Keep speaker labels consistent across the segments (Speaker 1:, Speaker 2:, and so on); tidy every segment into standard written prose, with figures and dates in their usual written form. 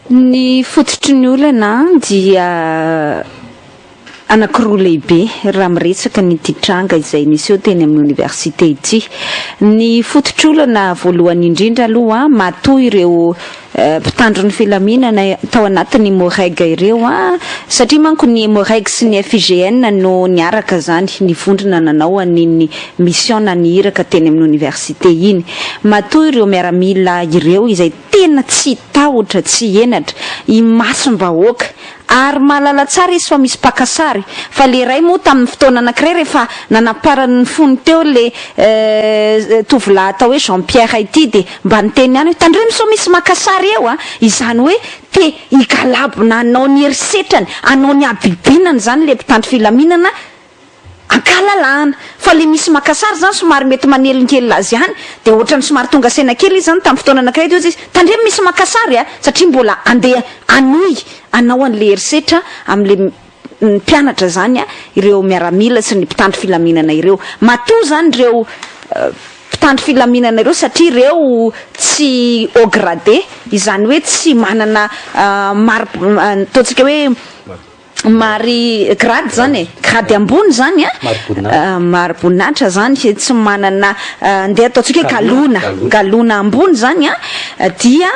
Speaker 1: Ny fototry ny olana dia anankiroa lehibe raha miresaka ny ity tranga izay niseho teny amin'ny oniversite ity. Ny fototr'olana voalohany indrindra aloha, matoa ireo mpitandro ny filaminana tao anatin'ny Emmo-Reg ireo, satria manko ny Emmo-Reg sy ny FIGN no niaraka izany nivondrona nanao an'iny mission na ny iraka teny amin'ny oniversite iny. Matoa ireo miaramila ireo izay tena tsy tahotra tsy henatra imasom-bahoaka ary mahalala tsara izy fa misy mpaka sary fa le iray moa tamin'ny fotoana anankiray rehefa nanamparany ny fony teo le tovolahy atao hoe Jean Pierre ity dia mba niteny ihany hoe tandremo sao misy maka sary eo a! izany hoe te higalabona hanao ny herisetrany hanao ny habibinany izany le mpitandro filaminana Ankahalalahana. Fa le misy maka sary zany somary mety manelingelina azy ihany, de ohatrany somary tonga saina kely izy zany tamin'ny fotoana anakiray de hozy izy, tandremo misy maka sary a! satria mbola andeha hanohy hanao an'le herisetra amle mpianatra zany ireo miaramila sy ny mpitandro filaminana ireo. Matoa zany ireo mpitandro filaminana ireo satria ireo tsy haut gradé, izany hoe tsy manana mari, ataontsika hoe. Mari grade zany e, grade ambony zany a, mari-boninahitra zany, tsy manana ndeha ataontsika hoe galona, galona ambony zany a, dia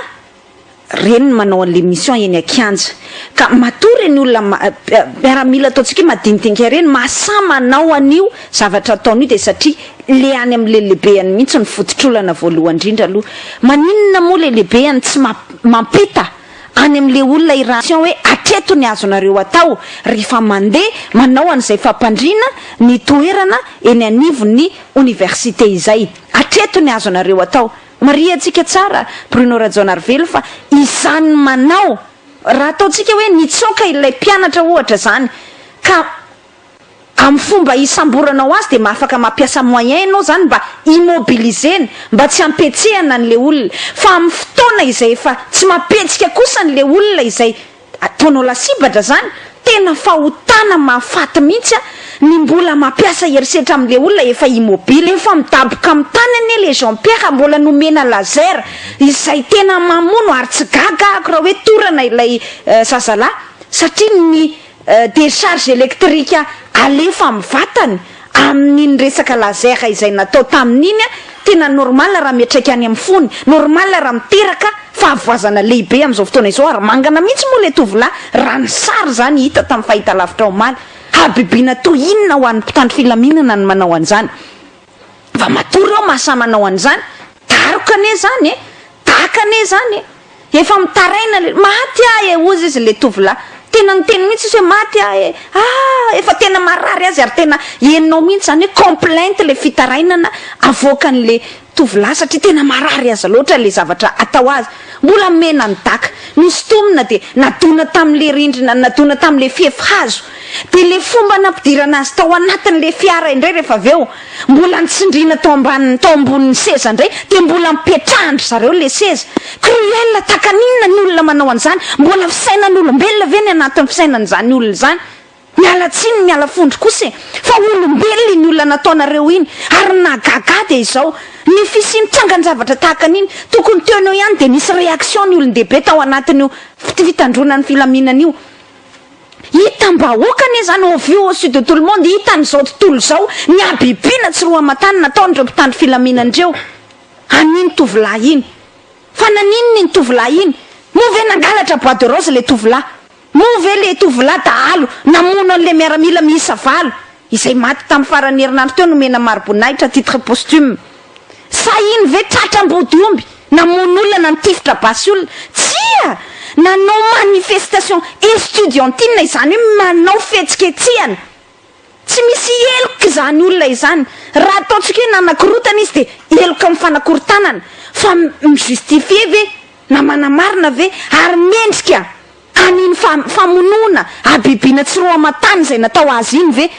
Speaker 1: reny no manao an'le mission eny an-kianja, ka matoa reny olona miaramila ataontsika hoe madinidinika reny mahasahy manao an'io zavatra ataony io dia satria le any am'le lehibeany mihitsy no fototr'olana voalohany indrindra aloha, maninona moa le lehibeany tsy mampita any amin'ilay olona i Ration hoe hatreto ny azonareo atao rehefa mandeha manao an'izay fampandriana ny toerana eny anivon'ny oniversite izay. Hatreto ny azonareo atao. Marihantsika tsara Bruno Rajaonarivelo fa izany manao raha ataontsika hoe nitsoaka ilay mpianatra ohatra izany ka Amin'ny fomba hisamboranao azy dia afaka mampiasa moyen ianao izany mba immobiliser-na, mba tsy hampihetsehana an'ilay olona. Fa amin'ny fotoana izay efa tsy mampihetsika kosa an'ilay olona izay ataonao lasibatra izany, tena fahotana mahafaty mihitsy ny mbola mampiasa herisetra amin'ilay olona efa immobile. Efa midaboka amin'ny tany anie ilay Jean Pierre mbola nomena laser izay tena mamono ary tsy gaga ahako raha hoe torana ilay zazalahy satria ny Décharge électrique alefa amin'ny vatany amin'iny resaka laser izay natao tamin'iny tena normal raha miatraika any amin'ny fony, normal raha miteraka fahavoazana lehibe amin'izao fotoana izao ary mangana mihitsy moa ilay tovolahy raha ny sary izany hita tamin'ny fahitalavitra omaly. Habibiana toy inona ho an'ny mpitandro filaminana ny manao an'izany? Fa matoa ireo mahasahy manao an'izany, daroka anie izany e! Daka anie izany e! Efa mitaraina le, maty aho e! Hozy izy le tovolahy. Tena niteny mihitsy izy hoe maty aho e! Ah! Efa tena marary azy ary tena henonao mihitsy izany hoe complainte le fitarainana avoakan'le tovolahy satria tena marary azy loatra le zavatra atao azy. Mbola mena ny daka. Nosintomina dia nadona tamin'le rindrina, nadona tamin'le fefy hazo. Dia le fomba nampidirana azy tao anatin'le fiara indray rehefa avy eo. Mbola nitsindriana tao ambanin'ny tao ambonin'ny seza indray dia mbola nipetrahan-dry zareo ilay seza. Cruel tahaka ny inona ny olona manao an'izany? Mbola fisainan'olombelona ve ny anatin'ny fisainan'izany olona izany? Miala tsiny miala fondro kosa e! Fa olombelona iny olona nataonareo iny ary ny nahagaga ahy dia izao, ny fisian'ny trangan-javatra tahaka an'iny, tokony teo no eo ihany dia nisy réaction ny olon-dehibe tao anatin'io fitandroana ny filaminana io. Hitam-bahoaka anie izany, au vu au su de tout le monde, hitan'izao tontolo izao ny habibiana tsy roa aman-tany nataon'ireo mpitandro filaminana ireo an'iny tovolahy iny. Fa naninona iny tovolahy iny? Moa ve nangalatra bois de rose ilay tovolahy? Moa ve ilay tovolahy dahalo namono an'ilay miaramila miisa valo izay maty tamin'ny faran'ny herinandro teo nomena mari-boninahitra titre posthume? Sa iny ve tratra ambodiomby namono olona na nitifitra basy olona? Tsia! Nanao manifestation estudiantine izany hoe manao fihetsiketsehana. Tsy misy heloka izany olona izany. Raha ataontsika hoe nanakorotana izy dia heloka amin'ny fanakorontanana. Fa mi-justifier ve na manamarina ve ary mendrika an'iny famonoana habibiana tsy roa aman-tany izay natao azy iny ve?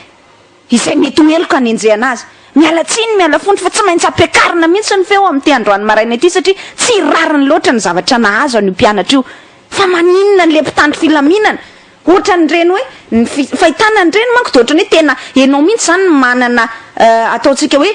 Speaker 1: Izay mety ho heloka hanenjehana azy. Miala tsiny, miala fondro fa tsy maintsy ampiakarina mihitsy ny feo amin'ity androany maraina ity satria tsy rariny loatra ny zavatra nahazo an'io mpianatra io. Fa maninona an'ilay mpitandro filaminana? Ohatran'ireny hoe, ny fahitana an'ireny manko dia ohatran'ny hoe tena ianao mihitsy izany no manana ataontsika hoe.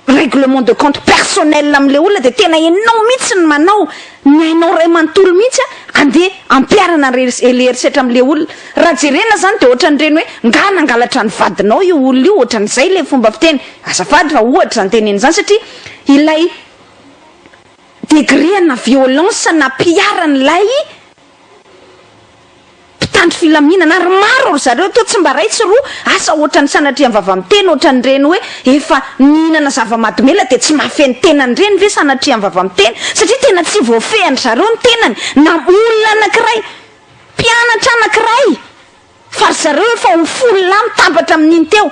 Speaker 1: règlement de compte personnel amin'ilay olona dia tena ianao mihitsy no manao ny ainao iray manontolo mihitsy a, andeha ampiharana ny le herisetra amin'ilay olona. Raha jerena izany dia ohatran'ireny hoe nga nangalatra ny vadinao io olona io, ohatran'izay ilay fomba fiteny. Azafady fa ohatra izany teneno izany satria ilay degré ana violence nampiharan'ilay mpitandro filaminana ary maro ry zareo toa tsy mba ray tsy roa, asa ohatran'ny sanatria vava miteny ohatran'ireny hoe efa nihinana zava-mahadomelina dia tsy mahafehy ny tenany ireny ve sanatria vava miteny satria tena tsy voafehin-dry zareo ny tenany na olona anankiray mpianatra anankiray fa ry zareo efa ho folo lahy mitambatra amin'iny teo.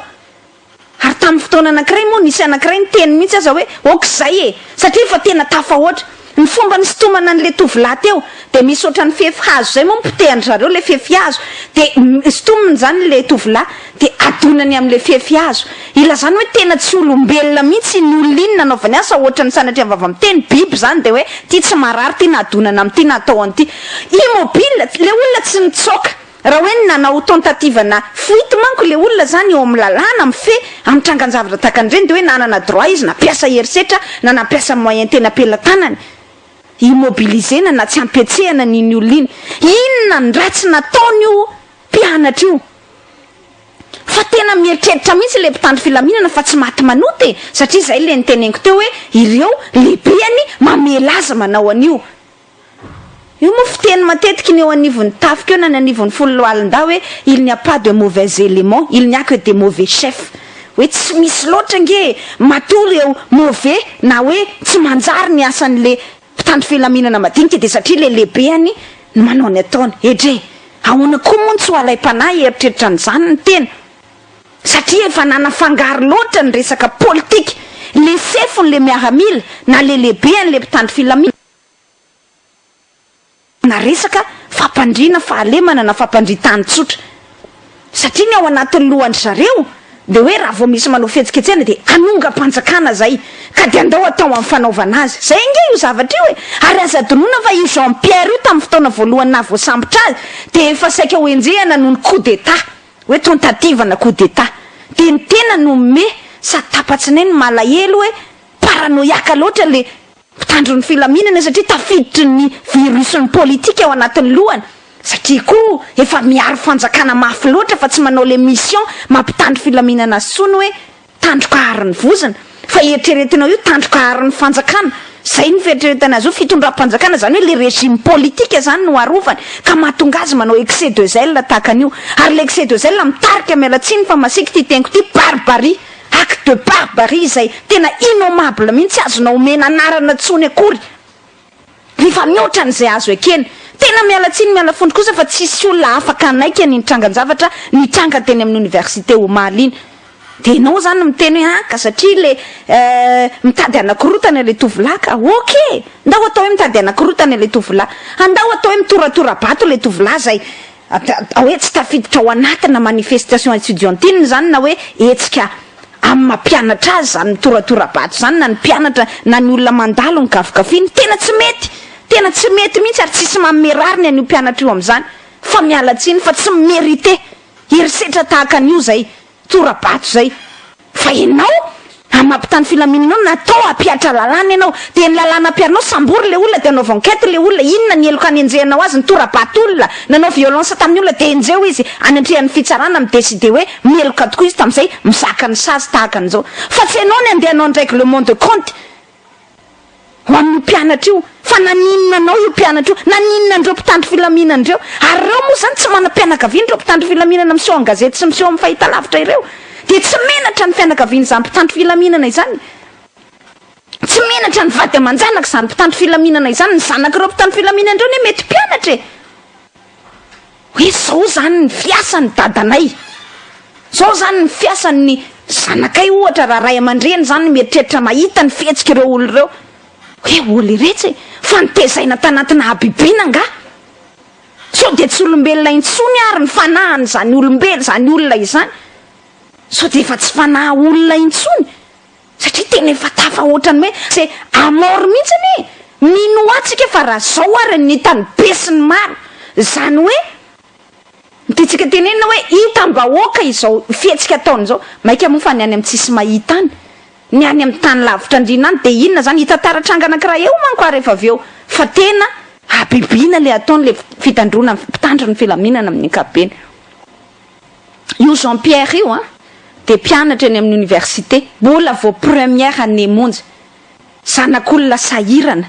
Speaker 1: Ary tamin'ny fotoana anankiray moa nisy anankiray niteny mihitsy aza hoe ok izay e! Satria efa tena tafahoatra. Ny fomba nisintomana an'ilay tovolahy teo dia misy ohatran'ny fefy hazo izay moa nopotehan-dry zareo ilay fefy hazo dia sintominy izany ilay tovolahy dia adonany amin'ilay fefy hazo. Ilazany hoe tena tsy olombelona mihitsy iny olona iny nanaovany asa ohatran'ny sanatria vava miteny biby izany dia hoe ity tsy marary ity na adonana amin'ity na atao an'ity. Immobile, ilay olona tsy nitsoaka. Raha hoe nanao tentative-na fuite manko le olona zany eo amin'ny lalàna mifehy amin'ny trangan-javatra tahaka an'ireny dia hoe nanana droit izy nampiasa herisetra na nampiasa moyen teny am-pelatanany immobiliser-na na tsy ampihetsehana an'iny olona iny. Inona ny ratsy nataon'io mpianatra io? Fa tena mieritreritra mihitsy ilay mpitandro filaminana fa tsy maty manota e! Satria izay ilay noteneniko teo hoe ireo lehibeny mamela azy manao an'io. Io moa fiteny matetiky ny eo anivon'ny tafika eo na ny anivon'ny foloalindahy hoe il n'y a pas de mauvais éléments, il n'y a que des mauvais chefs. Hoe tsy misy loatra ange e, matoa ireo mauvais na hoe tsy manjary ny asan'le mpitandro filaminana madinika dia satria le lehibeny no manao ny ataony. Edrey! Ahoana koa moa no tsy ho alaim-panahy hieritreritra an'izany ny tena? Satria efa nanafangaro loatra ny resaka politika le sefony le miaramila na le lehibeny le mpitandro filaminana. Na resaka fampandriana fahalemana na fampandrian-tany tsotra. Satria ny ao anatin'ny lohan-dry zareo dia hoe raha vao misy manao fihetsiketsehana dia hanongam-panjakana izay ka dia andao atao amin'ny fanaovana azy. Izay ange io zavatra io e! Ary aza adinoina fa io Jean Pierre io tamin'ny fotoana voalohany nahavoasambotra azy dia efa saika ho enjehina noho ny coup d'Etat, hoe tentative na coup d'Etat. Dia ny tena no me sady tapa-tsinay no malahelo hoe paranoiaque loatra le Mpitandro ny filaminana satria tafiditry ny virus-n'ny politika ao anatin'ny lohany, satria koa efa miaro fanjakana mafy loatra fa tsy manao le mission mampitandro filaminana azy tsony hoe tandroka aron'ny vozona fa eritreretinao io tandroka aron'ny fanjakana, zay ny fieritreretana azy io fitondram-panjakana zany hoe le régime politika zany no arovany ka mahatonga azy manao excès de zèle tahaka an'io ary le excès de zèle mitarika miala tsiny fa masiaka ity teniko ity barbarie. Acte de barbarie izay tena innommable mihitsy, tsy azonao omena anarana intsony akory rehefa mihoatra an'izay azo ekena. Tena miala tsiny miala fondro kosa fa tsisy olona afaka hanaiky an'iny trangan-javatra nitranga teny amin'ny oniversite omaly iny. Dia ianao izany miteny hoe ah ka satria le mitady hanakorotana ilay tovolahy ka. Ok! Ndao atao hoe mitady hanakorotana ilay tovolahy. Andao atao hoe mitoratora-bato ilay tovolahy izay Hoe tsy tafiditra ao anatina manifestation etudiantine izany na hoe hetsika amin'ny maha mpianatra azy izany mitoratora-bato izany na ny mpianatra na ny olona mandalo ny gafigafiny. Tena tsy mety! Tena tsy mety mihitsy ary tsisy manome rariny an'io mpianatra io amin'izany fa miala tsiny fa tsy mi-merite herisetra tahaka an'io izay. Tora-bato izay. Fa ianao, amin'ny maha mpitandro filaminana anao, natao hampihatra lalàna ianao. Dia ny lalàna ampiharinao, sambory ilay olona dia anaovy enquête ilay olona, inona ny heloka anenjehanao azy, nitora-bato olona, nanao violence tamin'ny olona, dia enjeho izy any antrehan'ny fitsarana mi-decider hoe meloka tokoa izy tamin'izay, mizaka ny sazy tahaka an'izao. Fa tsy ianao ny andeha hanao ny règlement de compte. Ho an'io mpianatra io, fa naninona anao io mpianatra io, naninona an'ireo mpitandro filaminana ireo, ary ireo moa izany tsy manam-pianakaviana ireo mpitandro filaminana miseho an-gazety sy miseho amin'ny fahitalavitra ireo, dia tsy menatra ny fianakavian'izany mpitandro filaminana izany, tsy menatra ny vady aman-janaka izany mpitandro filaminana izany, ny zanak'ireo mpitandro filaminana ireo anie mety mpianatra e! Hoe zao zany ny fiasan'ny dadanay, zao zany ny fiasan'ny zanakay ohatra raha ray aman-dreny zany mieritreritra mahita ny fihetsik'ireo olona ireo, hoe olona iretsy e, fa nitezaina tanatina habibiana angaha? Sao dia tsy olombelona intsony ary ny fanahin'izany olombelo izany olona izany? Sao dia efa tsy fanahy olona intsony? Satria tena efa tafahoatra ny hoe c'est à mort mihitsy anie e! Minoa tsika fa raha zao ary ny hitan'ny be sy ny maro, zany hoe ny tiantsika tenenina hoe hitam-bahoaka izao fihetsika ataony izao, maika moa fa ny any amin'ny tsisy mahita any. Ny any amin'ny tany lavitra andriana any dia inona izany? Hitantara tranga anankiray eo manko aho rehefa avy eo fa tena habibiana ilay ataon'ilay fitandroana mpitandro ny filaminana amin'ny ankapobeny. Io Jean Pierre io an, dia mpianatra eny amin'ny université, mbola vao première année monja. Zanak'olona sahirana.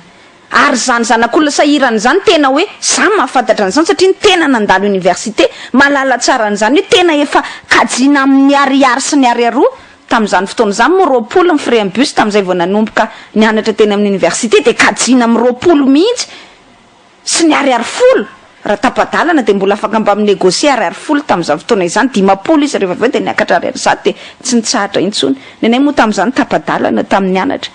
Speaker 1: Ary izany zanak'olona sahirana izany tena hoe, za mahafantatra an'izany satria ny tena nandalo université, mahalala tsara an'izany hoe tena efa kajiana amin'ny ariary sy ny ariaroa tamin'izany fotoana izany moa 20 ny frais amin'ny bus tamin'izay vao nanomboka nianatra teny amin'ny université dia kajiana amin'ny 20 mihitsy sy ny ariary folo, raha tapa-dalana dia mbola afaka mba mi-negocier ariary folo tamin'izany fotoana izany, 50 izy rehefa avy eo dia niakatra ariary 100 dia tsy nitsahatra intsony. Ny anay moa tamin'izany tapa-dalana tamin'ny nianatra.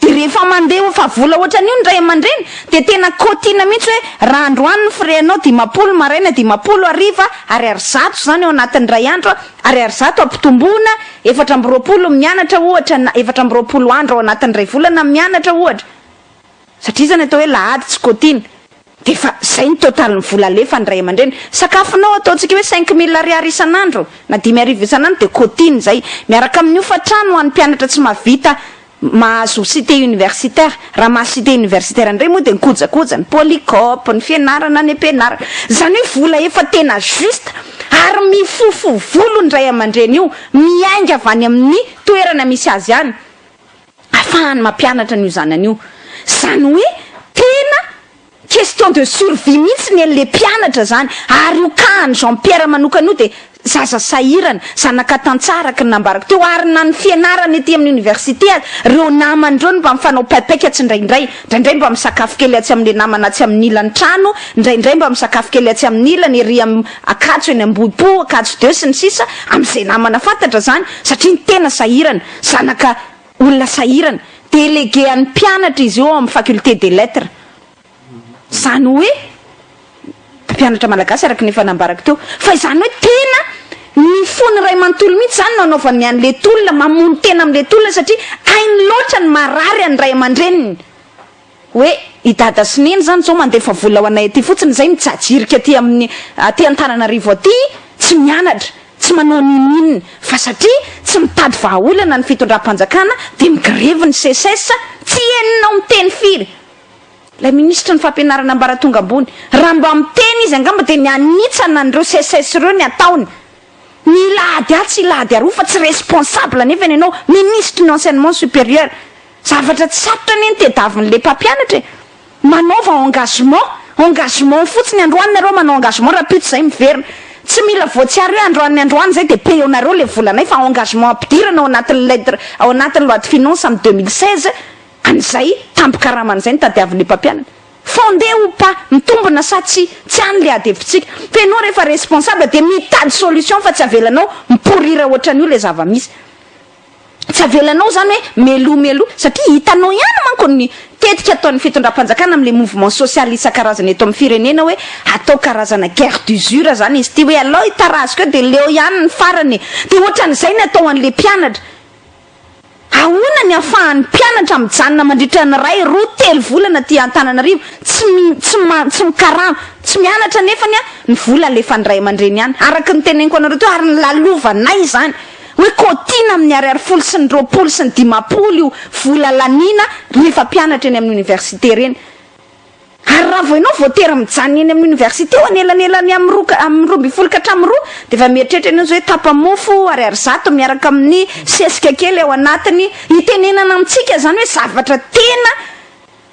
Speaker 1: Dia rehefa mandeha fa vola ohatran'io ny ray aman-dreny dia tena kaotiana mihitsy hoe raha androany ny frais-nao 50 maraina, 50 hariva, ariary 100 izany ao anatin'ny iray andro, ariary 100 ampitomboina 24 mianatra ohatra na 24 andro ao anatin'ny iray volana mianatra ohatra. Satria izany atao hoe lahady tsy kaotiana. Dia efa izay ny totalin'ny vola alefan'ny ray aman-dreny. Sakafonao ataontsika hoe 5000 ariary isan'andro na 5000 isan'andro dia kaotiana izay. Miaraka amin'ny hofan-trano ho an'ny mpianatra tsy mahavita mahazo cité universitaire. Raha mahazo cité universitaire indray moa dia ny kojakoja, ny polycope, ny fianarana any am-pianarana. Izany hoe vola efa tena juste ary mifofo volo ny ray aman-dreny io miainga avy any amin'ny toerana misy azy any. Afahany mampianatra an'io zanany io. Izany hoe tena question de survie mihitsy ny an'le mpianatra zany. Ary io cas an'i Jean Pierre manokana io dia zaza sahirana, zanaka tantsaha araka ny nambarako teo, ary na ny fianarany ety amin'ny université aza, ireo namany ireo no mba mifanao paipaika tsindraindray, indraindray mba misakafo kely atsy amin'le namana atsy amin'ny ilan'ny trano, indraindray mba misakafo kely atsy amin'ny ilany ery am Ankatso eny Ambohipo, Ankatso deux sy ny sisa, amin'izay namana fantatra zany, satria ny tena sahirana. Zanaka olona sahirana. Délégué an'ny mpianatra izy io ao amin'ny faculté des lettres. Izany hoe mpampianatra malagasy araka ny efa nambarako teo. Fa izany hoe tena ny fony iray manontolo mihitsy izany no anaovany an'ilay tolona, mamono tena amin'ilay tolona satria hainy loatra ny marary an'ny ray aman-dreniny. Hoe i dada sy neny zany zao mandefa vola ho anay aty fotsiny zay mijajirika aty amin'ny aty Antananarivo aty tsy mianatra, tsy manao n'inon'inona fa satria tsy mitady vahaolana ny fitondram-panjakana dia migrevy ny seces tsy henonao miteny firy ilay minisitry ny fampianarana ambaratonga ambony raha mba miteny izy angamba dia ny hanitsana an'ireo seces ireo ny ataony ny hilahady atsy hilahady aroa fa tsy responsable anefa ianao minisitry ny enseignement supérieur Zavatra tsy sarotra anie ny tediavin'ilay mpampianatra e! Manaova engagement, engagement fotsiny, androany nareo manao engagement rahampitso zay miverina. Tsy mila voatsiary hoe androany androany zay dia payer-nareo ilay volanay fa engagement ampidirana ao anatin'ny lettre, ao anatin'ny loi de finance amin'ny 2016 an'izay tambin-karaman'izay no tadiavin'ilay mpampianatra. Fondé ou pas, mitombina sa tsia, tsy any ilay ady hevitsika. Fa ianao rehefa responsable dia mitady solution fa tsy avelanao miporira ohatran'io ilay zava-misy. Tsy avelanao zany hoe meloa meloa satria hitanao ihany manko ny tetika ataon'ny fitondram-panjakana amin'ilay mouvement social isan-karazany eto amin'ny firenena hoe atao karazana guerre d'usure zany izy ity hoe alao hitarazoka eo dia leo ihany ny farany e! Dia ohatran'izay ny atao an'ilay mpianatra. Ahoana ny ahafahan'ny mpianatra mijanona mandritra ny iray, roa, telo volana aty Antananarivo tsy tsy tsy mikarama, tsy mianatra nefany ny vola alefan'ny ray aman-dreny ihany araka ny teneniko anareo teo ary ny lalovanay izany. Hoe kaotiana amin'ny ariary folo sy ny 20 sy ny 50 io vola laniana rehefa mpianatra eny amin'ny université ireny. Ary raha vao ianao voatery mijanona eny amin'ny université eo anelanelany amin'ny roa ka amin'ny 12 ka hatramin'ny roa dia efa mieritreritra ianao izao hoe tapa-mofo ariary 100 miaraka amin'ny sesika kely ao anatiny hitenenana amintsika izany hoe zavatra tena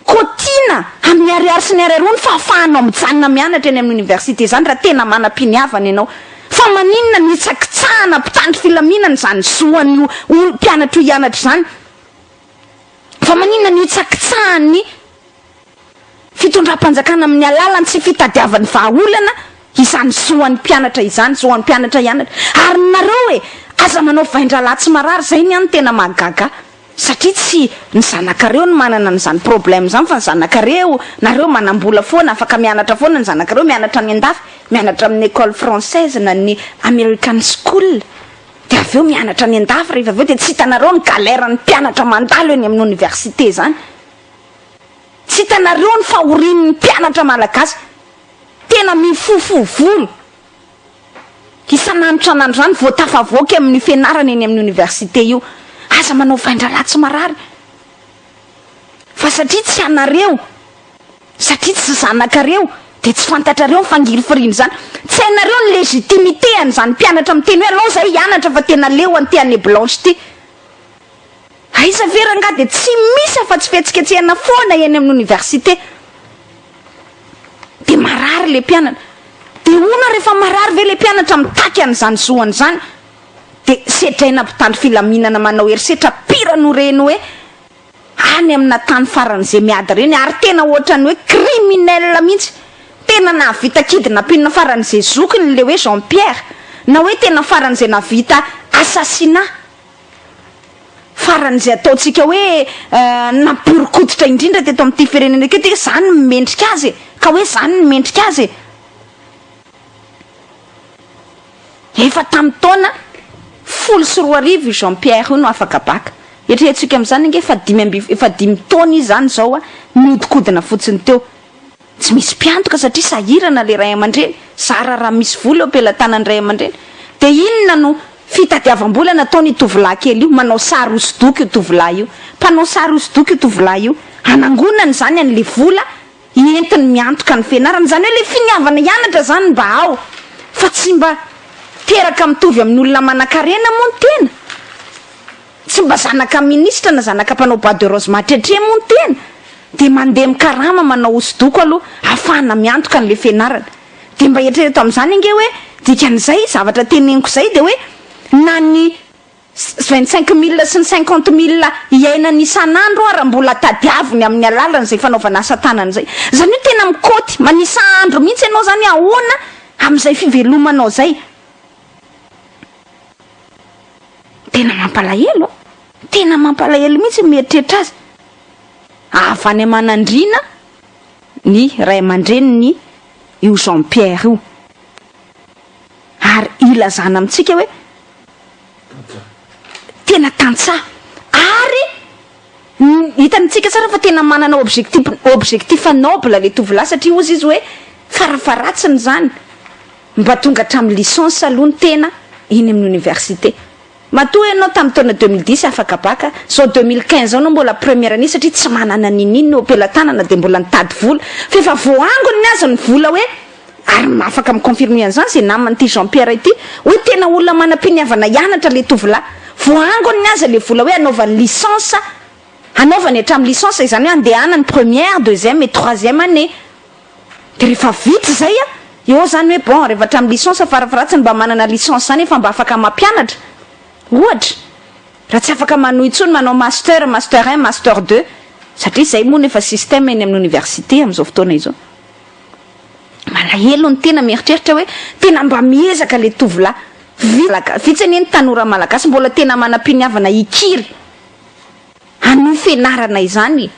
Speaker 1: Kaotiana amin'ny ariary sy ny ariary roa ny fahafahanao mijanona mianatra eny amin'ny oniversite izany raha tena manam-piniavana ianao. Fa maninona no hitsakitsahana mpitandro filaminana izany zo an'io mpianatra io hianatra izany? Fa maninona no hitsakitsahan'ny fitondram-panjakana amin'ny alalan'ny tsy fitadiavany vahaolana izany zo an'ny mpianatra izany, zo an'ny mpianatra hianatra? Ary nareo e, aza manao vain-drahalahy tsy marary, izay ny ahy no tena mahagaga ahy. Satria tsy ny zanakareo no manana an'izany problème izany fa ny zanakareo, nareo manambola foana, afaka mianatra foana ny zanakareo, mianatra any andafy, mianatra amin'ny école française na ny American school, dia avy eo mianatra any andafy rehefa avy eo dia tsy hitanareo ny galère ny mpianatra mandalo eny amin'ny université izany. Tsy hitanareo ny fahorian'ny mpianatra malagasy. Tena mifofo volo. Isan'andro isan'andro izany vao tafavoaka amin'ny fianarana eny amin'ny oniversite io. Aza manao vain-drahalahy tsy marary fa satria tsy anareo, satria tsy zanakareo dia tsy fantatrareo ny fangirifirian'izany. Tsy hainareo ny légitimité an'izany mpianatra miteny hoe alao zahay hianatra fa tena leo an'ity année blanche ity. Aiza ve rangahy dia tsy misy afa-tsy fihetsiketsehana foana eny amin'ny oniversite. Dia marary ilay mpianatra. Dia hono rehefa marary ve ilay mpianatra mitaky an'izany zo an'izany dia sedraina mpitandro filaminana manao herisetra pire noho ireny hoe any amina tany faran'izay miady ireny ary tena ohatran'ny hoe criminel mihitsy. Tena nahavita kidnapping faran'izay zokiny ilay hoe Jean Pierre na hoe tena faran'izay nahavita assassinat. Faran'izay ataontsika hoe nampihoron-koditra indrindra teto amin'ity firenena ity hoe izany no mendrika azy e! Ka hoe izany no mendrika azy e! Efa tamin'ny taona 2010 io Jean Pierre io no afaka baka. Eritreretintsika amin'izany ange fa dimy amby efa dimy taona izy izany izao nihodinkodina fotsiny teo. Tsy misy mpiantoka satria sahirana le ray aman-dreny, zara raha misy vola eo am-pelatanan'ny ray aman-dreny. Dia inona no fitadiavam-bola nataon'io tovolahy kely io? Manao sary hosodoko io tovolahy io. Mpanao sary hosodoko io tovolahy io. Hanangonany izany an'le vola entiny miantoka ny fianarana. Izany hoe le finiavana hianatra izany mba ao. Fa tsy mba teraka mitovy amin'ny olona manankarena moa ny tena. Tsy mba zanaka minisitra na zanaka mpanao bois de rose mahatretre moa ny tena dia mandeha mikarama manao hosodoko aloha ahafahana miantoka an'ilay fianarana. Dia mba eritrereto amin'izany ange hoe dikan'izay zavatra teneniko izay dia hoe na ny 25 mille sy ny 50 mille iainany isan'andro ara mbola tadiaviny amin'ny alalan'izay fanaovana asa tanana izay. Izany hoe tena mikaoty manisa andro mihitsy ianao izany ahoana amin'izay fivelomanao izay. Tena mampalahelo a! Tena mampalahelo mihitsy ny mieritreritra azy. Avy any Manandriana ny ray aman-dreniny io Jean Pierre io. Ary ilazana amintsika hoe tena tantsaha. Ary hitantsika tsara fa tena manana objectif, objectif noble ilay tovolahy satria hozy izy hoe farafaharatsiny izany. Mba tonga hatramin'ny licence aloha ny tena eny amin'ny université. Matoa ianao tamin'ny taona 2010 afaka bac, zao 2015 zao anao mbola première année satria tsy manana ninininona eo am-pelatanana dia mbola nitady vola. Fa efa voaangony ny azy ny vola hoe, ary afaka mi-confirmer an'izany izay naman'ity Jean Pierre ity, hoe tena olona manam-piniavana hianatra ilay tovolahy. Voaangony ny azy ilay vola hoe hanaovany licence, hanaovany hatramin'ny licence, izany hoe handehanany première, deuxième et troisième année. Dia rehefa vita izay a, eo izany hoe bon, rehefa hatramin'ny licence farafaharatsiny mba manana licence izany efa mba afaka mampianatra, ohatra, raha tsy afaka manohy intsony manao master, master un, master deux, satria izay moa no efa système eny amin'ny université amin'izao fotoana izao. Malahelo ny tena mieritreritra hoe tena mba miezaka ilay tovolahy. Vitsy anie ny tanora malagasy mbola tena manam-piniavana hikiry hanohy fianarana izany e.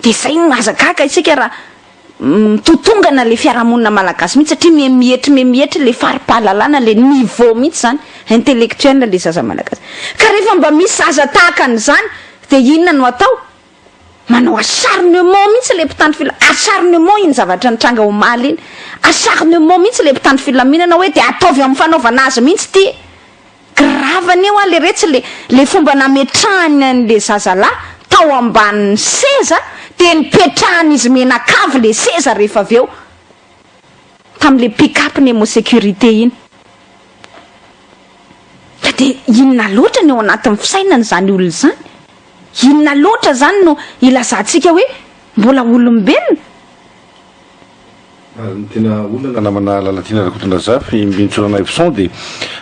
Speaker 1: Dia izay no aza gaga isika raha mitotongana ilay fiarahamonina malagasy mihitsy satria miha mietry miha mietry ilay fari-pahalalana, ilay niveau mihitsy izany intellectuel ilay zaza malagasy. Ka rehefa mba misy zaza tahaka an'izany dia inona no atao? Manao acharnement mihitsy ilay mpitandro fila-, acharnement iny zavatra nitranga omaly iny, acharnement mihitsy ilay mpitandro filaminana hoe dia ataovy amin'ny fanaovana azy mihitsy ity e! Grave anie hoa le retsy le le fomba nametrahany anle zazalahy tao ambanin'ny seza de nipetrahan'izy mianakavy le seza rehefa avy eo tamle pick up nemo sécurité iny. Ka de inona loatra ny ao anatin'ny fisainany zany olona izany? Inona loatra zany no ilazantsika hoe mbola olombelona?
Speaker 2: Ary ny tena olana namana Lalatiana Rakotondrazafy, Mbinintsoa Ranaivoson dia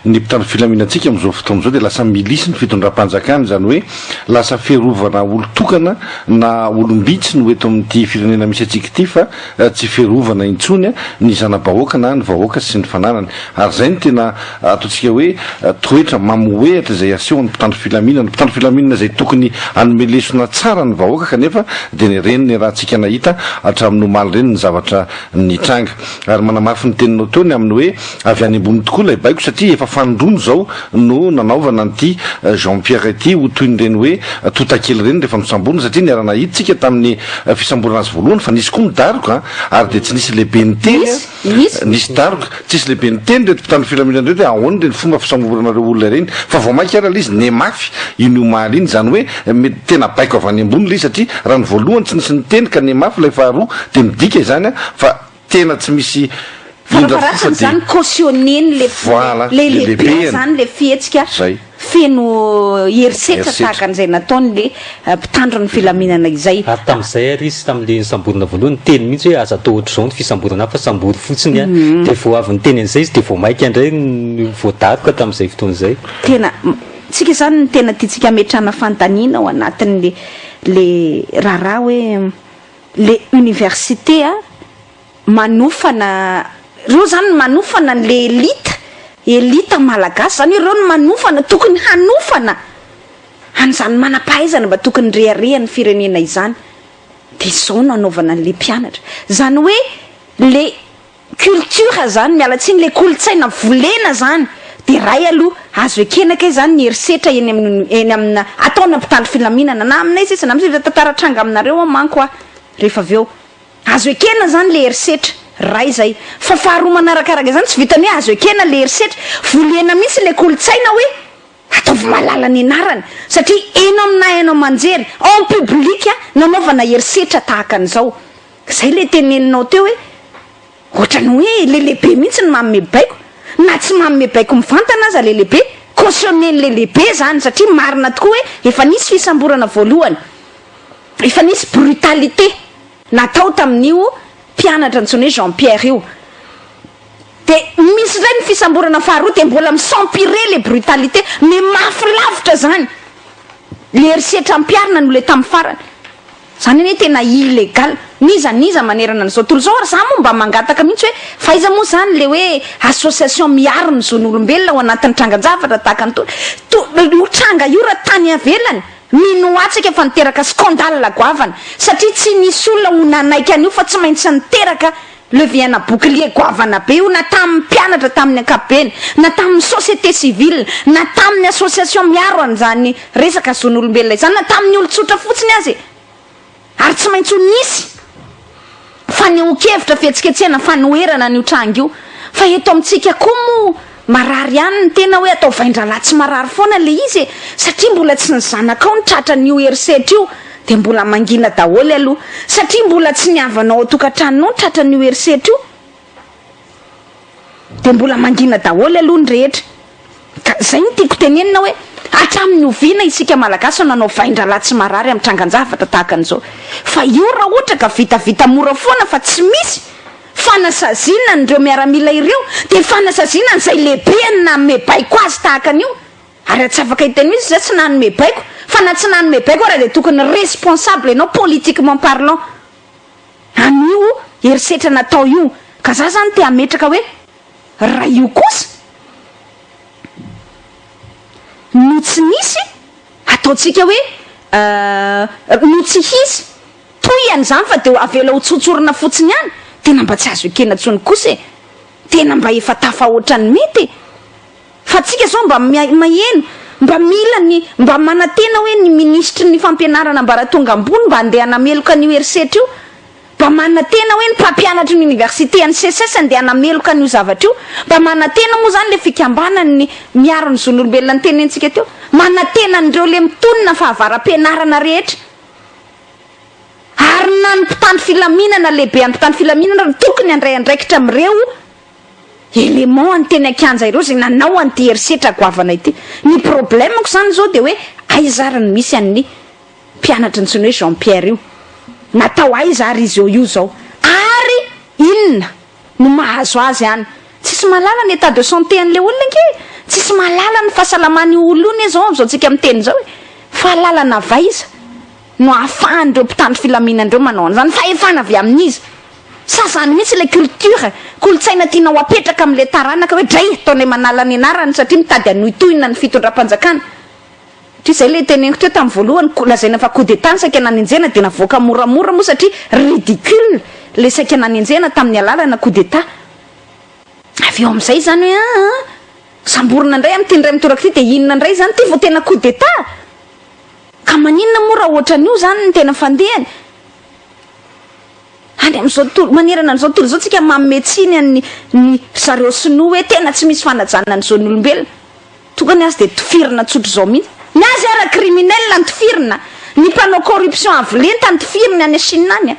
Speaker 2: ny mpitandro filaminantsika amin'izao fotoana izao dia lasa milisy ny fitondram-panjakana, izany hoe lasa fiarovana olon-tokana na olom-bitsy no eto amin'ity firenena misy antsika ity fa tsy fiarovana intsony ny zana-bahoaka na ny vahoaka sy ny fananany. Ary izay no tena ataontsika hoe toetra mamohehatra izay asehon'ny mpitandro filaminana, mpitandro filaminana izay tokony hanome lesona tsara ny vahoaka kanefa dia ireny niarahantsika nahita hatramin'ny omaly ireny ny zavatra nitranga. tranga. Ary manamafy ny teninao teo ny amin'ny hoe avy any ambony tokoa ilay baiko satria efa fanindroany izao no nanaovana an'ity Jean Pierre ity ho toy ny ireny hoe tontakely ireny rehefa nosamborina satria niara-nahita isika tamin'ny fisamborana azy voalohany fa nisy koa ny daroka ary dia tsy nisy lehibe niteny
Speaker 1: Nisy, nisy.
Speaker 2: Nisy daroka, tsisy lehibe niteny ireto mpitandro filaminana ireto hoe ahoana ireny fomba fisamborana ireo olona ireny fa vao mainka ary ilay izy nihamafy iny omaly iny izany hoe mety tena baiko avy any ambony ilay izy satria raha ny voalohany tsy nisy niteny ka nihamafy ilay faharoa dia midika izany fa tena tsy misy indra fo fa
Speaker 1: Farafaharatsiny
Speaker 2: dia
Speaker 1: zany cautionner-ny le
Speaker 2: voilà
Speaker 1: le
Speaker 2: le
Speaker 1: lehibe
Speaker 2: lehibeny
Speaker 1: zany le fihetsika
Speaker 2: zay
Speaker 1: feno herisetra
Speaker 2: herisetra.
Speaker 1: tahaka an'izay nataony le mpitandro ny filaminana izay.
Speaker 3: Ary tamin'izay ary izy tamin'le nisamborina voalohany niteny mihitsy hoe aza atao ohatr'izao ny fisamborana ahy fa sambory fotsiny a. Dia vao avy niteny an'izay izy dia vao maika indray no voadaroka tamin'izay fotoana izay.
Speaker 1: Tena, tsika zany ny tena tiantsika ametrahana fanontaniana ao anatin'le le raharaha hoe le université a manofana, reo zany no manofana an'le elite, elite malagasy zany hoe reo no manofana, tokony hanofana an'izany manam-pahaizana mba tokony reharehan'ny firenena izany, de zao no anaovana an'le mpianatra, zany hoe le culture zany, miala tsiny, le kolontsaina volena zany, de ray aloha azo ekena kay zany ny herisetra eny amin'ny eny amina ataona mpitandro filaminana na aminay sisa na amin'ny sisa, tantara tranga aminareo aho manko aho rehefa avy eo. Azo ekena zany le herisetra, ray zay. Fa faharoa manarakaraka izany tsy vitan'ny hoe azo ekena le herisetra, volena mihitsy le kolontsaina hoe ataovy malala ny anarany satria eno amina haino aman-jery, en public, nanaovana herisetra tahaka an'izao. Zay le teneninao teo hoe ohatran'ny hoe le lehibe mihitsy no manome baiko, na tsy manome baiko mivantana aza le lehibe, cautionner-n'le lehibe zany satria marina tokoa hoe efa nisy fisamborana voalohany. Efa nisy brutalité natao tamin'io mpianatra antsoina hoe Jean Pierre io. Dia misy indray ny fisamborana faharoa dia mbola mi-s'empirer le brutalité, mais mafy lavitra zany le herisetra ampiharina noho le tamin'ny farany. Zany anie tena illégal. N'iza n'iza manerana an'izao tontolo izao ary za moa mba mangataka mihitsy hoe fa aiza moa zany le hoe association miaro ny zon'olombelona ao anatin'ny trangan-javatra tahaka an'itony. To- io tranga io raha tany ivelany Minoa tsika fa niteraka scandale goavana satria tsy nisy olona ho nanaiky an'io fa tsy maintsy niteraka leviana bouclier goavana be io na tamin'ny mpianatra tamin'ny ankapobeny na tamin'ny société civile na tamin'ny association miaro an'izany resaka zon'olombelona izany na tamin'ny olon-tsotra fotsiny aza e! Ary tsy maintsy ho nisy fanehoan-kevitra, fihetsiketsehana, fanoherana an'io tranga io. Fa eto amintsika koa moa marary ihany ny tena hoe atao vain-drahalahy tsy marary foana ilay izy e! Satria mbola tsy ny zanakao no tratran'io herisetra io dia mbola mangina daholo aloha. Satria mbola tsy ny havanao ao an-tokantranonao no tratran'io herisetra io Dia mbola mangina daholo aloha ny rehetra. Ka zay no tiako tenenina hoe hatramin'ny oviana isika Malagasy no nanao vain-drahalahy tsy marary amin'ny trangan-javatra tahaka an'izao. Fa io raha ohatra ka vitavita mora foana fa tsy misy fanasaziana an'ireo miaramila ireo dia fanasaziana an'izay lehibeny nanome baiko azy tahaka an'io. Ary tsy afaka hiteny mihitsy za tsy nanome baiko fa na tsy nanome baiko ara dia tokony responsable ianao politiquement parlant. An'io herisetra natao io. Ka za zany te hametraka hoe raha io kosa no tsy nisy, ataontsika hoe no tsy hisy tohiny izany fa dia avela ho tsotsorina fotsiny ihany, tena mba tsy azo ekena intsony kosa e! Tena mba efa tafahoatra ny mety e! Fa tsika zao mba maheno, mba mila ny, mba manantena hoe ny minisitry ny fampianarana ambaratonga ambony mba andeha hanameloka an'io herisetra io, mba manantena hoe ny mpampianatry ny université an'ny SECES andeha hanameloka an'io zavatra io, mba manantena moa zany le fikambanan'ny miaro ny zon'olombelona notenentsika teo, manantena an'ireo le mitonona fahavara-pianarana rehetra. Ary na ny mpitandro filaminana lehibe an'ny mpitandro filaminana ary tokony handray andraikitra amin'ireo élément any teny an-kianja ireo izay nanao an'ity herisetra goavana ity. Ny problème-ko izany izao dia hoe aiza ary no misy an'ny mpianatra antsoina hoe Jean Pierre io? Natao aiza ary izy eo io izao? Ary inona no mahazo azy any? Tsisy mahalala ny état de santé an'ilay olona ange e! Tsisy mahalala ny fahasalaman'io olona io anie izao amin'izao tsika miteny izao e! Fahalalana avy aiza no ahafahan'ireo mpitandro filaminana ireo manao an'izany? Fahefana avy amin'iza? Sa zany mihitsy ilay culture, kolontsaina tianao apetraka amin'ilay taranaka hoe dray ataonay manala ny anarany satria mitady hanohitohina ny fitondram-panjakana. Satria izay ilay teneniko teo tamin'ny voalohany, lazaina fa coup d'Etat ny saika nanenjehana dia navoaka moramora moa satria ridicule ilay saika nanenjehana tamin'ny alalana coup d'Etat. Avy eo amin'izay izany hoe aa, samborina indray amin'ity indray mitoraka ity dia inona indray izany ity vao tena coup d'Etat? Ka maninona moa raha ohatran'io izany ny tena fandehany? Any amin'izao tontolo, manerana an'izao tontolo izao tsika manome tsiny an'ny ny zareo sinoa hoe tena tsy misy fanajana ny zon'olombelona. Tonga ny azy dia tifirina tsotr'izao mihitsy. Ny azy ara criminel no tifirina, ny mpanao corruption avo lenta no tifiriny any Chine any.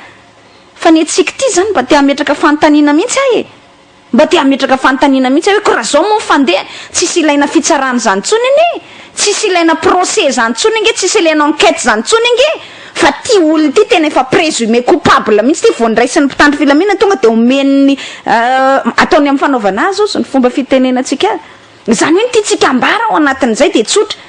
Speaker 1: Fa ny antsika ity izany mba te hametraka fanontaniana mihitsy aho e! Mba te hametraka fanontaniana mihitsy aho hoe ko raha zao moa ny fandehany, tsisy ilaina fitsarana izany intsony anie e! Tsisy ilaina procès izany intsony ange, tsisy ilaina enquête izany intsony ange e! Fa ity olona ity tena efa présumé coupable mihitsy ity, vao noraisin'ny mpitandro filaminana tonga dia omen'ny ataony amin'ny fanaovana azy ozy ny fomba fitenenantsika azy. Izany hoe ny tiantsika ambara ao anatin'izay dia tsotra,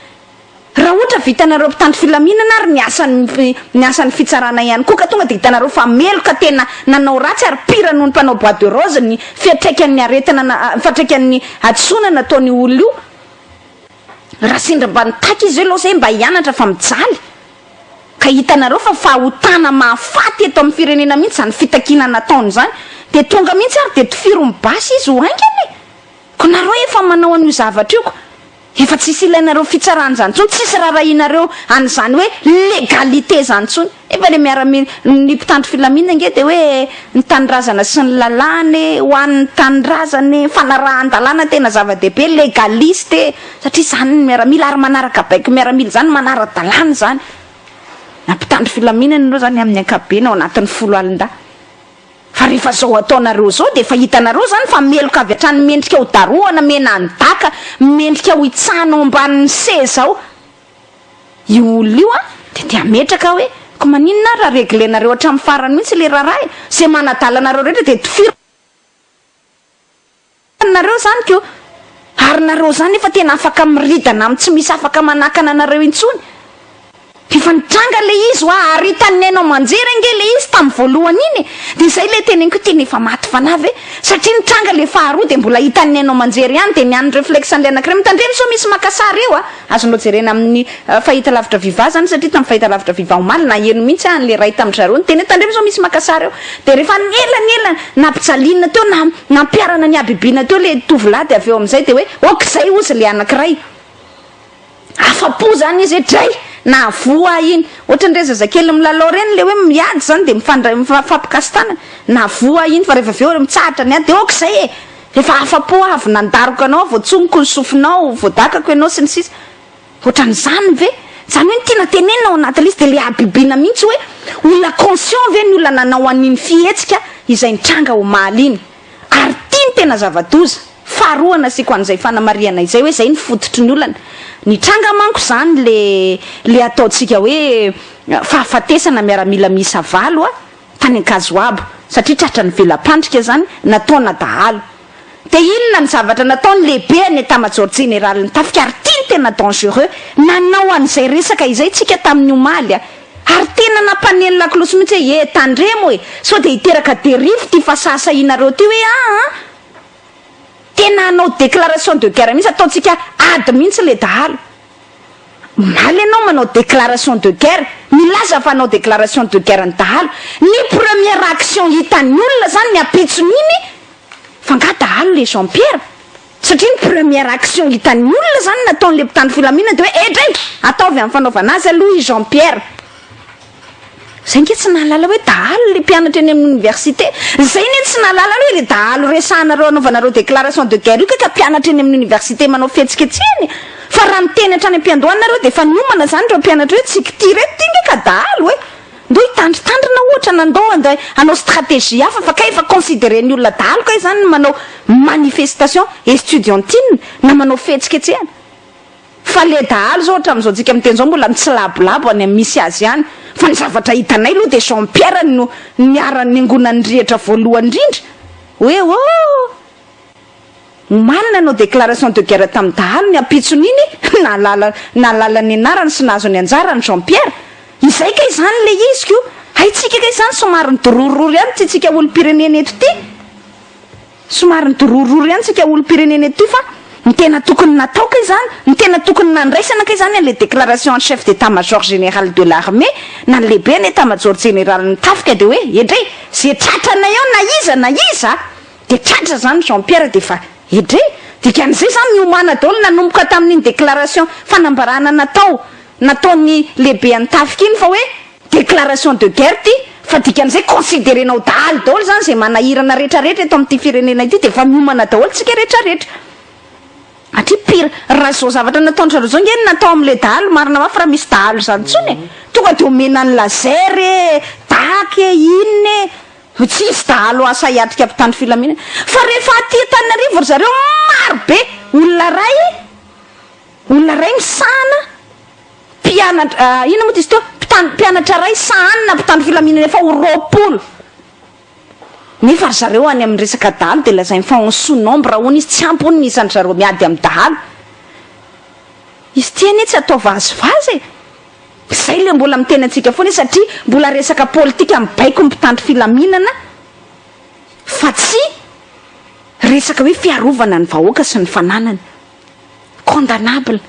Speaker 1: Raha ohatra vitanareo mpitandro filaminana ary ny asan'ny ny asan'ny fitsarana ihany koa ka tonga dia hitanareo fa meloka tena nanao ratsy ary pire noho ny mpanao bois de rose ny fiantraikan'ny aretina na fiantraikan'ny hadisoana nataon'io olona io, raha sendra mba nitaky izy hoe aleo zay mba hianatra fa mijaly ka hitanareo fa fahotana mahafaty eto amin'ny firenena mihitsy izany fitakiana nataony izany dia tonga mihitsy ary dia tifiro ny basy izy ho haingana e! Ko nareo efa manao an'io zavatra io ko efa tsisy ilainareo fitsarana izany intsony, tsisy rarahianareo an'izany hoe légalité izany intsony. Efa le miaramila, ny mpitandro filaminana ange dia hoe ny tanindrazana sy ny lalàna e, ho an'ny tanindrazana e, fanarahan-dalàna tena zava-dehibe, légaliste e, satria izany ny miaramila ary manaraka baiko miaramila izany, manara-dalàna izany. Na mpitandro filaminana ianao izany amin'ny ankapobeny ao anatin'ny foloalindahy. Fa rehefa zao ataonareo zao dia efa hitanareo zany fa meloka avy hatrany mendrika ho darohana mena ny daka, mendrika ho hitsahana ao ambanin'ny seza ao io olona io an, dia te hametraka aho hoe ko maninona ary raha reglenareo hatramin'ny farany mihitsy le raharaha e, ze manadala anareo rehetra dia tifiro Nareo zany ko! Ary nareo zany efa tena afaka miridana am tsy misy afaka manakana anareo intsony! Efa nitranga le izy hoa ary hitan'ny haino aman-jery ange le izy tam voalohany iny e! De zay le teneniko hoe tena efa maty fanahy ve? Satria nitranga le faharoa de mbola hitan'ny haino aman-jery ihany de ny an'ny reflexe an'le anakiray mitandrema sao misy maka sary eo a! Azonao jerena amin'ny fahitalavitra viva zany satria tamin'ny fahitalavitra viva omaly naheno mihitsy aho an'ilay iray tamin-dry zareo niteny hoe tandremo sao misy maka sary eo. Dia rehefa ela ny ela nampijaliana teo na nampiharana ny habibiana teo ilay tovolahy dia avy eo amin'izay dia hoe ok izay hozy ilay anankiray. Afa-po zany izy hoe dray! Nahavoa ahy iny. Ohatran'ireny zazakely milalao ireny ilay hoe miady zany dia mifandray mifampikasi-tanana. Nahavoa ahy iny fa rehefa avy eo mitsahatra ny ady dia ok izay e! Efa afa-po aho avy nandaroka anao, voatsomiko ny sofinao, voadakako ianao sy ny sisa Ohatran'izany ve? Izany hoe ny tiana tenenina ao anatin'ilay izy dia ilay habibiana mihitsy hoe olona conscient ve ny olona nanao an'iny fihetsika izay nitranga omaly iny? Ary ity no tena zava-doza, faharoa nasiako an'izay fanamarihana izay hoe izay no fototry ny olana. Nitranga manko izany ilay ilay ataontsika hoe fahafatesana miaramila miisa valo a! tany Ankazoabo satria tratran'ny vela-pandrika izany nataona dahalo. Dia inona ny zavatra nataony lehibean'ny Etat-Major Jeneralin'ny tafika ary ity no tena dangereux, nanao an'izay resaka izay tsika tamin'ny omaly a! Ary tena nampaneno lakolosy mihitsy hoe e tandremo e! Sao dia hiteraka derive ity fasahasahianareo ity hoe aa! Tena hanao déclaration de guerre mihitsy, ataontsika ady mihitsy ilay dahalo. Omaly ianao manao déclaration de guerre, milaza fa hanao déclaration de guerre ny dahalo. Ny première action hitan'ny olona zany ny ampitson'iny fa nga dahalo le Jean Pierre? Satria ny première action hitan'ny olona zany nataon'le mpitandro filaminana de hoe edrey! Ataovy amin'ny fanaovana azy aloha i Jean Pierre. Zay nge tsy nahalala hoe dahalo le mpianatra eny amin'ny université. Zay ne tsy nahalala hoe le dahalo resahanareo anaovanareo déclaration de guerre io kay ka mpianatra eny amin'ny université manao fihetsiketsehana e. Fa raha niteny hatrany am-piandohana nareo dia efa niomana zany ireo mpianatra hoe tsy k'ity reto ty nge ka dahalo e. Ndao hitandritandrina ohatra na ndao andeha hanao stratégie hafa fa kay efa considérer-n'ny olona dahalo kay zany ny manao manifestation estudiantine na manao fihetsiketsehana. Fa le dahalo zao hatramin'izao tsika miteny zao mbola mitsilabolabo any amin'ny misy azy any. Fa ny zavatra hitanay aloha dia Jean Pierre no niara-niangonan'ny rihatra voalohany indrindra hoe oh! Omaly nanao déclaration de guerre tamin'ny dahalo ny ampitson'iny nahalala nahalala ny anarany sy nahazo ny anjarany Jean Pierre. Izay kay izany le izy ko! Haintsika kay izany somary nidorororo ihany ity tsika olom-pirenena eto ity. Somary nidorororo ihany tsika olom-pirenena eto ity fa. Ny tena tokony natao kay zany, ny tena tokony nandraisana kay zany an'le déclaration an'ny chef d'état major général de l'armée na ny lehibe ny état major général ny tafika de hoe edrey, ze tratranay eo na iza na iza de tratra zany Jean Pierre de efa edrey. Dikan'izay zany niomana daholo nanomboka tamin'iny déclaration fanambarana natao nataony lehibe an'ny tafika iny fa hoe déclaration de guerre ty, fa dikan'izay considérenao dahalo daholo zany zay manahirana rehetrarehetra eto amin'ity firenena ity, de efa miomana daholo tsika rehetrarehetra. Atria pire raha zao zavatra nataon-dry zareo zao nge natao amin'le dahalo marina mafy raha misy dahalo zany tsony e, tonga de omena ny laser e, daky e, inona e, tsisy dahalo asa hiatrika mpitandro filaminana. Fa rehefa aty Antananarivo ry zareo maro be olona ray, olona ray misahana mpianatra, inona moa ty izy teo, mpianatra ray sahanina mpitandro filaminana efa ho 20. Nefa ry zareo any amin'ny resaka dahalo de lazainy fa en sous nombre hono izy, tsy ampy hono ny isan-dry zareo miady amin'ny dahalo. Izy ity anie tsy atao vazivazy e! Zay le mbola miteny antsika foana satria mbola resaka politika mibaiko ny mpitandro filaminana fa tsy resaka hoe fiarovana ny vahoaka sy ny fananany. Condamnable.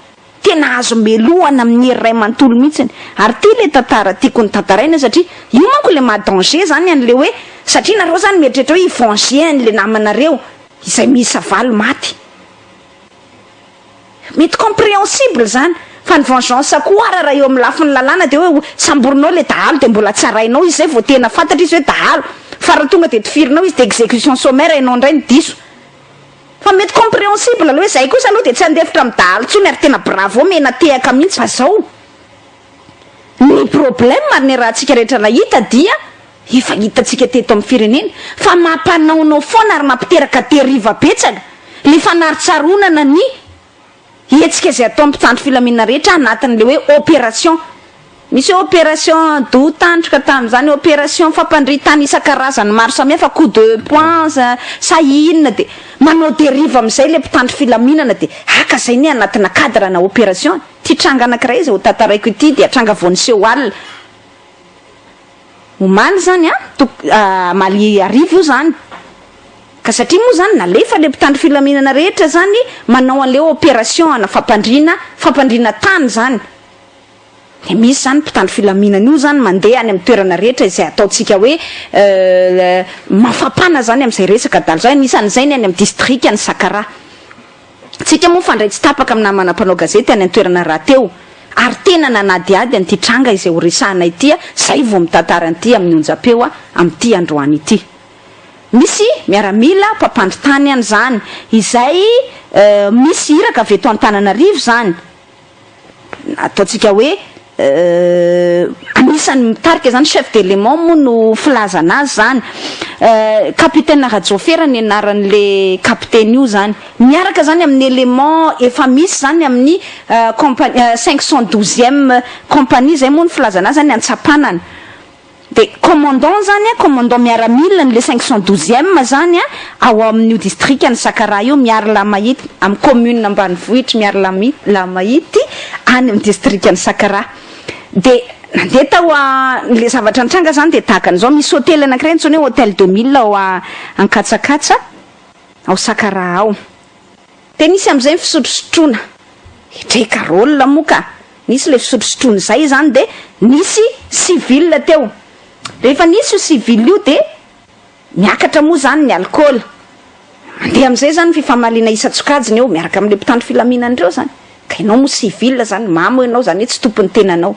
Speaker 1: Tena azo melohana amin'ny hery iray manontolo mihitsiny. Ary ity le tantara tiako ny tantaraina satria io manko le maha danger zany an'le hoe satria nareo zany mieritreritra hoe hi-venger an'le namanareo izay miisa 8 maty. Mety compréhensible zany fa ny vengeance koa ara raha eo amin'ny lafiny lalàna de hoe samborinao le dahalo de mbola tsarainao izy zay vao tena fantatra izy hoe dahalo, fa raha tonga de tifirinao izy de exécution sommaire ianao indray no diso. Fa mety compréhensible aloha hoe zay kosa aloha de tsy handefitra amin'ny dahalo intsony ary tena bravo mena tehaka mihitsy. Fa zao ny problème ary ny rahantsika rehetra nahita dia efa hitantsika teto amin'ny firenena fa mampanaonao foana ary mampiteraka dérive betsaka le fanaritsaronana ny hetsika izay ataon'ny mpitandro filaminana rehetra anatin'le hoe opération. Misy hoe opération do tandroka tamin'izany, opération fampandritana isan-karazany maro samihafa, coup de poing sa inona, de manao dérive amin'izay le mpitandro filaminana de haka zay ny anatina cadre na opération. Ity tranga anankiray izay ho tantaraiko ity dia tranga vao niseho alina omaly zany a, omaly hariva io zany. Ka satria moa zany nalefa le mpitandro filaminana rehetra zany manao an'le opération ana fampandriana, fampandriana tany zany. De misy zany mpitandro filaminana io zany mandeha any amin'ny toerana rehetra izay ataontsika hoe mafampana zany amin'izay resaka dahalo zay, anisan'izay ny any amin'ny distrika ny Sakaraha. Tsika moa fandray tsy tapaka amin'ny namana mpanao gazety any an-toerana rahateo ary tena nanadihady an'ity tranga izay ho resahana ity zay vao mitantara an'ity amin'ny onjam-peo amin'ity androany ity. Misy miaramila mpampandry tany any zany izay misy iraka avy eto Antananarivo zany, ataontsika hoe anisan'ny mitarika zany, chef d'élément moa no filazana azy zany, capitaine Rajofera ny anaran'le capitaine io zany, miaraka zany amin'ny élément efa misy zany amin'ny compagnie 512e compagnie zay moa ny filazana azy zany Antsapanana. De commandant zany a, commandant miaramila ny le 512e zany a, ao amin'io distrika ny Sakaraha io, Miarilamahity, amin'ny commune ambanivohitry Miarilamahity any amin'ny distrika ny Sakaraha. De nandeha tao a, le zavatra nitranga zany de tahaka an'izao, misy hôtely anankiray antsoina hoe hôtel 2000 ao Ankatsakatsa ao Sakaraha ao. De nisy amin'izay ny fisotrosotroana, etreka rôle moa ka, nisy le fisotrosotroana izay zany de nisy civil teo. Rehefa nisy io civil io de miakatra moa zany ny alikaola, mandeha amin'izay zany ny fifamaliana isan-tsokajiny eo miaraka amin'le mpitandro filaminana ireo zany, ka ianao moa civil zany, mamo ianao zany hoe tsy tompon'ny tenanao.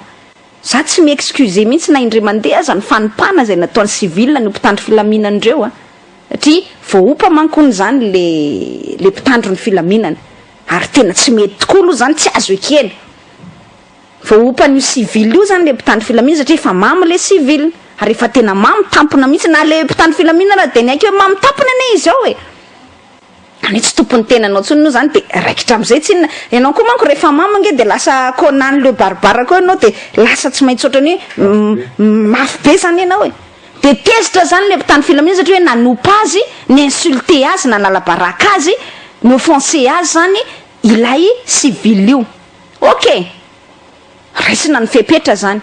Speaker 1: Za tsy mi-excuser mihitsy na indray mandeha aza ny fanompana izay nataon'ny civil an'io mpitandro filaminana ireo a! Satria voaompa manko hono izany le le mpitandro ny filaminana ary tena tsy mety tokoa aloha izany, tsy azo ekena. Voaompan'io civil io izany le mpitandro filaminana satria efa mamo le civil ary efa tena mamo tampona mihitsy, na le mpitandro filaminana dia niaiky hoe mamo tampona anie izy ao e! Any tsy tompon'ny tenanao intsony moa zany de raikitra amizay tsinona, ianao koa manko rehefa mamo ange de lasa Conan le barbare koa ianao de lasa tsy maintsy ohatrany hoe mafy be zany ianao e, de tezitra zany le mpitandro filaminana satria hoe nanompa azy, ni-insulter azy, nanala baraka azy, ni-offenser azy zany ilay civil io, ok! Raisina ny fepetra zany.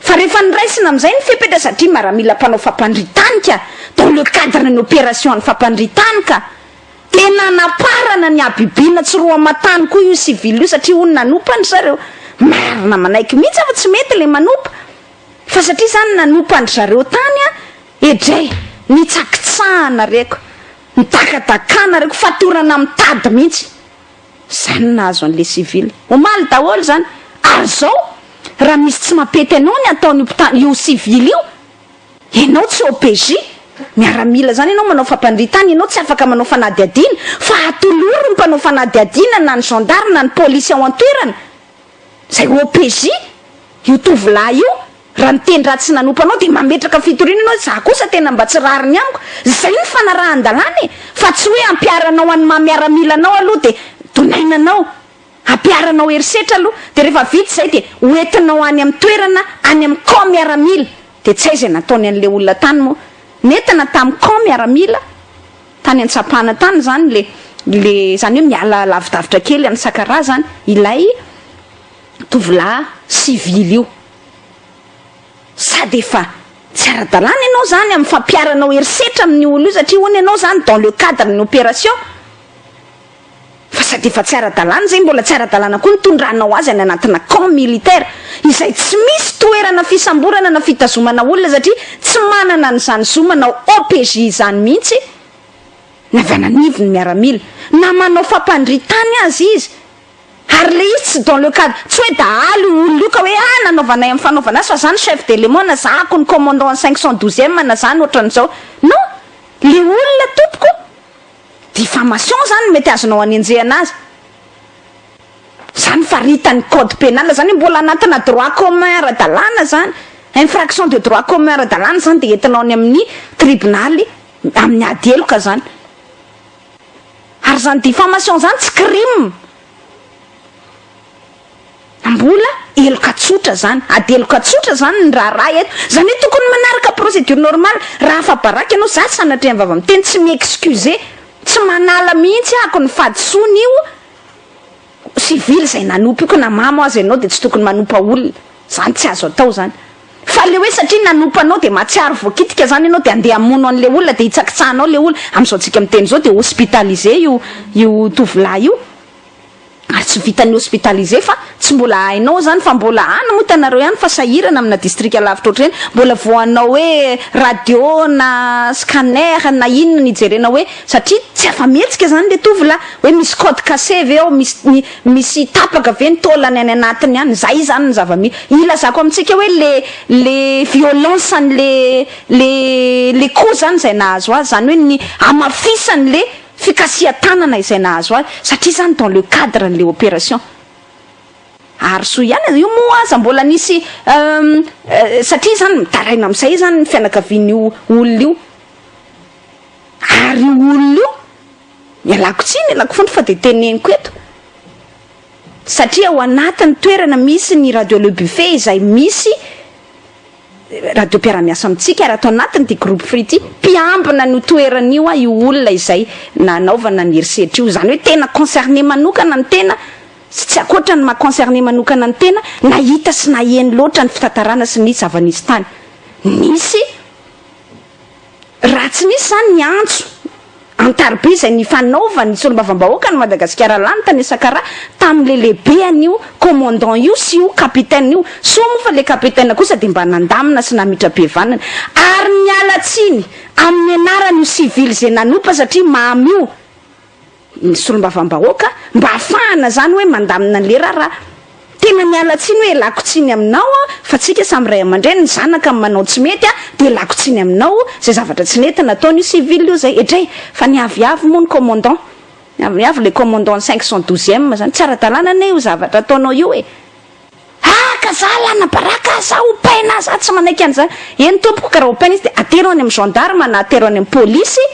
Speaker 1: Fa rehefa noraisina amin'izay ny fepetra satria maramila mpanao fampandritanika dans le cadre ny opération ny fampandritanika. Dia nanaparana ny habibiana tsy roa aman-tany koa io civil io satria hono nanompa an-dry zareo. Marina manaiky mihitsy aho fa tsy mety ilay manompa. Fa satria izany nanompa an-dry zareo tany an, edrey, nitsakitsahana reko, nidakadakana reko, fatorana amin'ny tady mihitsy. Izany no nahazo an'ilay civil. Omaly daholo izany. Ary izao, raha misy tsy mampety anao ny ataon'io mpitandro, io civil io, Ianao tsy OPJ, miaramila zany ianao manao fampandrian-tany, ianao tsy afaka manao fanadihadiana fa atolory ny mpanao fanadihadiana na ny gendarme na ny polisy ao an-toerana, izay OPJ, io tovolahy io raha niteny ratsy sy nanompa anao dia mametraka fitoriana ianao hoe za kosa tena mba tsy rariny amiko, zay ny fanarahan-dalàna e, fa tsy hoe ampiharanao an'ny maha miaramila anao aloha dia donainanao. Ampiharanao herisetra aloha dia rehefa vita izay dia hoentinao any amin'ny toerana any amin'ny camp miaramila dia tsy hay izay nataony an'ilay olona tany moa. Nentina tamin'ny camp miaramila tany Antsapana tany izany le le izany hoe miala lavidavitra kely an'i Sakaraha izany ilay tovolahy sivily io. Sady efa tsy ara-dalàna ianao izany amin'ny fampiharanao herisetra amin'io olona io satria hono ianao izany dans le cadre ny opération. Fa sady efa tsy ara-dalàna izay, mbola tsy ara-dalàna koa nitondranao azy any anatina camp militaire, izay tsy misy toerana fisamborana na fitazomana olona satria tsy manana an'izany zo manao OPJ izany mihitsy ny avy any anivon'ny miaramila. Na manao fampandrin-tany aza izy. Ary ilay izy tsy dans le cadre, tsy hoe dahalo io olona io ka hoe ah nanaovanay amin'ny fanaovana azy fa za ny chef d'élément na za ko ny commandant ny 512 ème na za ny ohatran'izao. Non! Le olona tompoko Diffamation zany no mety azonao anenjehana azy. Zany faritan'ny code penal zany hoe mbola anatina droit commun ara-dalàna zany. Infraction de droit commun ara-dalàna zany dia entinao any amin'ny tribonaly amin'ny ady heloka zany. Ary zany diffamation zany tsy crime. Mbola heloka tsotra zany, ady heloka tsotra zany ny raharaha eto, zany hoe tokony manaraka procédure normale, raha afa-baraka ianao, za sanatria ny vava miteny tsy mi-excuser, tsy manala mihitsy ahako ny fahadisoany io civil izay nanompo io, ka na mamo aza ianao dia tsy tokony manompa olona, zany tsy azo atao zany, fa le hoe satria nanompa anao dia mahatsiaro voakitika zany ianao dia andeha hamono an'le olona dia hitsakitsahanao le olona, amin'izao tsika miteny izao dia hospitalisé io io tovolahy io. Ary tsy vitan'ny hospitalisé fa tsy mbola hainao zany fa mbola any moa hitanareo ihany fa sahirana amina distrika lavitra ohatr'ireny, mbola voanao hoe radio na scanner na inona ny hijerena hoe satria tsy afa-mihetsika zany le tovolahy hoe misy code cassé ve ao, misy misy tapaka ve ny taolany any anatiny any, zay zany ny zava-misy. Ilazako amintsika hoe le le violence an'le le le coup zany izay nahazo azy, zany hoe ny hamafisan'le Fikasihan-tanana izay nahazo ahy satria izany dans le cadre an'ilay opération. Ary soa ihany, io moa aza mbola nisy satria izany mitaraina amin'izay izany ny fianakavian'io olona io. Ary io olona io, ialako tsiny, ialako fondro fa dia teneniko eto, satria ao anatin'ny toerana misy ny radio le buffet izay misy radio mpiara-miasa amintsika ary ato anatin'ity groupe free ity, mpiambina an'io toerana io io olona izay nanaovana ny herisetra io, izany hoe tena concerné manokana ny tena, sy tsy ankoatra ny maha concerné manokana ny tena, nahita sy naheno loatra ny fitantarana sy ny zava-nisy tany. Nisy. Raha tsy nisy izany ny antso an-tariby izay nifanaovan'ny solombavambahoakan'i Madagasikara lany tany Sakaraha tamin'ilay lehibean'io commandant io sy io capitaine io, soa moa fa ilay capitaine kosa dia mba nandamina sy namitra-pihavanana ary niala tsiny amin'ny anaran'io civil izay nanompa satria mamy io. ny solombavambahoaka mba hahafahana zany hoe mandamina an'le raharaha. Tena miala tsiny hoe elako tsiny aminao aho fa tsika samy ray aman-dreny, ny zanaka no manao tsy mety dia elako tsiny aminao zay zavatra tsy nety nataon'io civil io zay. Edrey! Fa niaviavy moa ny commandant, niaviavy le commandant ny 512 ème zany, tsy ara-dalàna anie io zavatra ataonao io e! Ah ka za alana baraka ah, za hopaina ah, za tsy manaiky an'izany. Eny tompoko ka raha hopaina izy dia atero any amin'ny gendarme na atero any amin'ny polisy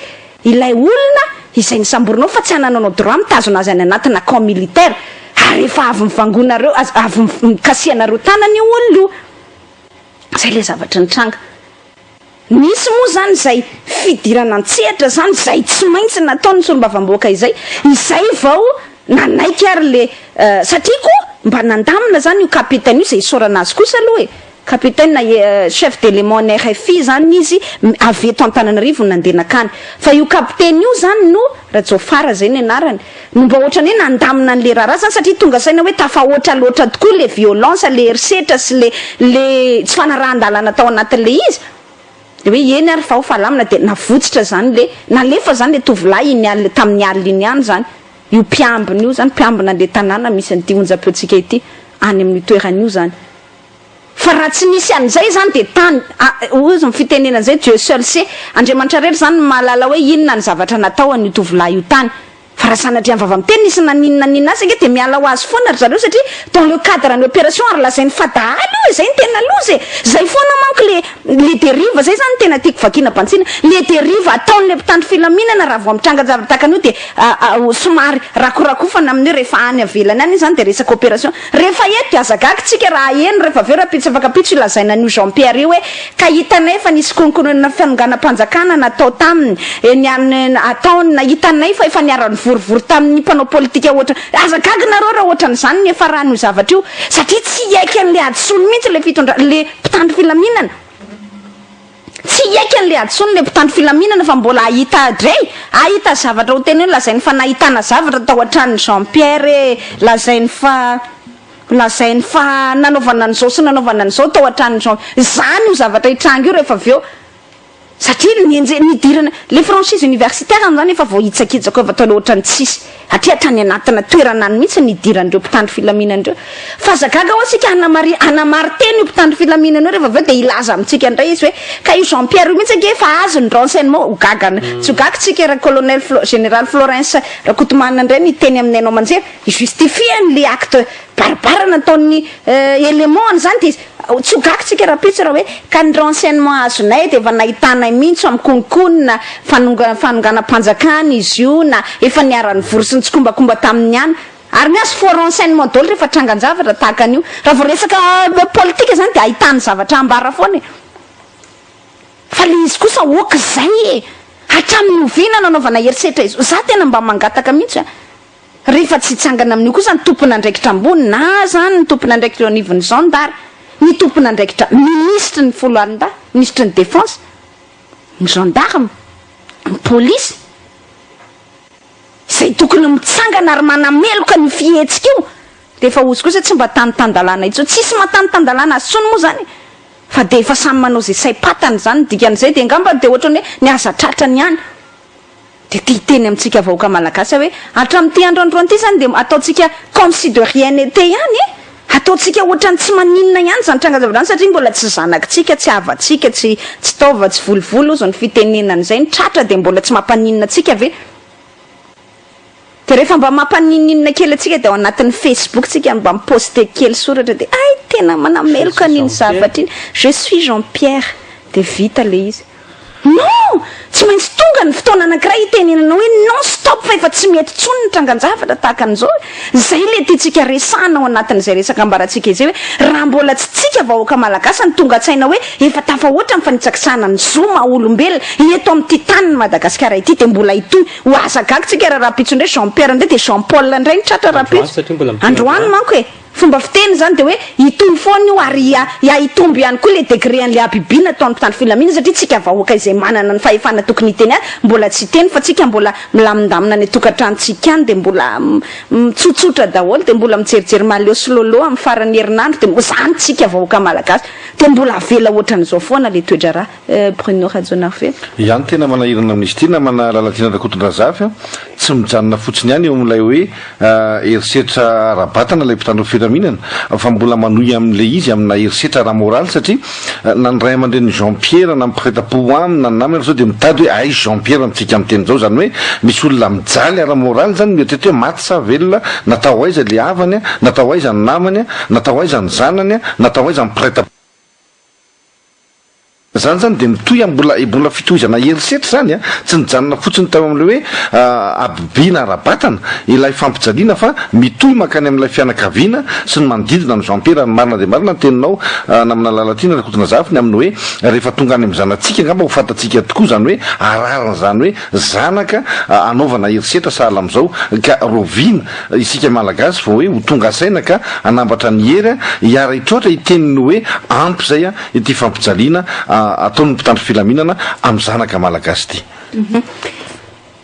Speaker 1: ilay olona izay nisamborinao fa tsy hanananao droit mitazona azy any anatina camp militaire ary efa avy nivangonareo, avy nikasihanareo tanana io olona io. Zay ilay zavatra nitranga. Nisy moa izany izay fidirana an-tsehatra izany izay tsy maintsy nataon'ny solombavambahoaka izay, izay vao nanaiky ary le satria koa mba nandamina izany io capitaine io izay isaorana azy kosa aloha e! Capitaine chef d'élément ny RFI zany izy, avy eto Antananarivo no nandeha nakany. Fa io kapiteny io zany no, Rajaofara zay ny anarany, no mba ohatrany hoe nandamina an'le raharaha zany satria tonga saina hoe tafahoatra loatra tokoa le violence, le herisetra sy le le tsy fanarahan-dalàna tao anatin'le izy. De hoe eny ary fa ao fa alamina de navotsitra zany le, nalefa zany le tovolahy iny alina, tamin'ny alina iny ihany zany. Io mpiambina io zany, mpiambina an'le tanàna misy an'ity onjam-peontsika ity, any amin'io toerana io zany. Fa raha tsy nisy an'izay izany dia tany, hozy ny fitenenana izay, Dieu seul sait, Andriamanitra irery izany no mahalala hoe inona ny zavatra natao an'io tovolahy io tany. Fa raha sanatria ny vava miteny nisy naninona naninona azy ange dia miala ho azy foana ry zareo satria dans le cadre ny opération ary lazainy fa dahalo io e, izay no tena loza e! Izay foana manko le le dérive izay izany no tena tiako vakiana bantsina, le dérive ataon'le mpitandro filaminana raha vao mitranga zavatra tahaka an'io dia somary rakorakofana amin'ny hoe rehefa any avelany any izy izany dia resaka opération. Rehefa eto dia aza gaga tsika raha heno rehefa avy eo rahampitso afaka ampitso ilazaina an'io Jean Pierre io hoe ka hitanay fa nisy konkonona fanonganam-panjakana natao taminy eny an ataony na hitanay fa efa niara-nivorivory tamin'ny mpanao politika ohatra aza gaga nareo raha ohatran'izany ny hiafaran'io zavatra io satria tsy hiaiky an'le hadisoany mihitsy le fitondra le mpitandro filaminana. Tsy hiaiky an'ilay hadisoany ilay mpitandro filaminana fa mbola hahita dray, hahita zavatra ho teneno, lazainy fa nahitana zavatra tao an-tranon'i Jean Pierre e, lazainy fa, lazainy fa nanaovana an'izao sy nanaovana an'izao tao an-tranon'i Jean, izany io zavatra hitranga io rehefa avy eo, satria nenje-, nidirana, ilay franchise universitaire amin'izany efa voahitsakitsaka eo, efa atao ohatran'ny tsisy. Hatria hatrany anatina toerana any mihitsy ny hidiran'ireo mpitandro filaminana ireo. Fa aza gaga ho'a isika hanamari hanamari-tena io mpitandro filaminana io rehefa avy eo dia hilaza amintsika indray izy hoe ka io Jean Pierre io mihitsy ange efa azo ny renseignement. Ho gaga tsy ho gaga isika raha colonel Flo général Florens Rakotomanana indray no hiteny amin'ny haino aman-jery hi-justifier an'ilay acte barbare nataon'ny élément an'izany dia Tsy ho gaga tsika rahampitso raha hoe ka ny renseignement azonay dia efa nahitanay mihitsy fa mikononkonona fanonganam-panjakana izy io na efa niara-nivory sy nitsikombakomba taminy ihany. Ary ny azy faux renseignement daholo rehefa trangan-javatra tahaka an'io. Raha vao resaka politika izany dia ahitany zavatra ambara foana e. Fa le izy kosa ok izay e! Hatramin'ny oviana nanaovana herisetra izao? Za tena mba mangataka mihitsy a! Rehefa tsy hitsangana amin'io kosa ny tompon'andraikitra ambony na izany ny tompon'andraikitra eo anivon'ny zandary, ny tompon'andraikitra minisitry ny foloalindahy, minisitry ny défense, ny gendarme, ny polisy, izay tokony mitsangana ary manameloka an'io fihetsika io, dia efa ozy kosa tsy mba tany tan-dalàna intsony, tsisy maha tany tan-dalàna azy intsony moa izany e! Fa dia efa samy manao izay saim-patany izany ny dikan'izay, dia angamba dia ohatran'ny hoe ny aza tratrany ihany. Dia te hiteny amintsika vahoaka malagasy aho hoe hatramin'ity andro androany ity izany dia ataontsika comme si de rien n'était ihany e! Ataontsika ohatran'ny tsy maninona ihany izany tranga-javatra izany satria mbola tsy zanakitsika, tsy havantsika, tsy tsy taova, tsy volovolo hozy ny fitenenana izay, ny tratra dia mbola tsy mampaninona antsika ve? Dia rehefa mba mampaninonina kely antsika dia ao anatin'ny facebook tsika mba mi-poster kely soratra dia hay tena manameloka an'iny zavatra iny, je suis Jean Pierre, dia vita ilay izy. Non! Tsy maintsy tonga ny fotoana anankiray hitenenana hoe non stop fa efa tsy mety intsony ny trangan-javatra tahaka an'izao e! Izay ilay tiantsika resahana ao anatin'izay resaka ambarantsika izay hoe raha mbola tsy tsika vahoaka malagasy no tonga an-tsaina hoe efa tafahoatra ny fanitsakitsahana ny zo maha olombelona eto amin'ity tanin'i Madagasikara ity dia mbola hitohy ho aza gaga tsika raha rahampitso indray Jean Pierre indray dia Jean Paul indray no tratra rahampitso androany manko e! Fomba fiteny izany dia hoe hitohy foana io ary hiha-hitombo ihany koa ilay degré an'ilay habibiana ataon'ny mpitandro filaminana satria tsika vahoaka izay manana ny fahefana tokony hiteny azy mbola tsy hiteny fa tsika mbola milamindamina any an-tokantranontsika any dia mbola mitsotsotra daholo dia mbola mijerijery Mahaleo sy Lolo amin'ny faran'ny herinandro dia izany tsika vahoaka malagasy dia mbola avela ohatran'izao foana ilay toe-draharaha. Bruno Rajaonarivelo.
Speaker 2: Ihany tena manahirana amin'izy ity namana Lalatiana Rakotondrazafy a! Tsy mijanona fotsiny ihany eo amin'ilay hoe herisetra ara-batana ilay mpitandro ny filaminana fa mbola manohy amin'ilay izy amina herisetra ara-moraly satria na ny ray aman-drenin'i Jean Pierre na ny mpiray-tampo aminy na ny namany ary izao dia mitady hoe aiza Jean Pierre amintsika miteny izao izany hoe misy olona mijaly ara-moraly izany mieritreritra hoe maty sa velona natao aiza ilay havany a natao aiza ny namany a natao aiza ny zanany a natao aiza ny mpiray tampo. Zany zany de mitohy a, mbola fitohizana herisetra zany a, tsy nijanona fotsiny tao am'le hoe habibiana ara-batana ilay fampijaliana, fa mitohy makany amin'ilay fianakaviana sy ny manodidina ny Jean Pierre. Ny marina de marina ny teninao, namana Lalatiana Rakotonazafy, ny amin'ny hoe rehefa tonga any amin'ny zanatsika angamba ho fantatsika tokoa zany hoe ararana zany hoe zanaka anaovana herisetra sahala am'izao. Ka rovina isika Malagasy vao hoe ho tonga saina ka anambatra ny hery a, hiara hitroatra hiteniny hoe ampy zay a ity fampijaliana ataon'ny mpitandro filaminana amin'ny zanaka malagasy ity.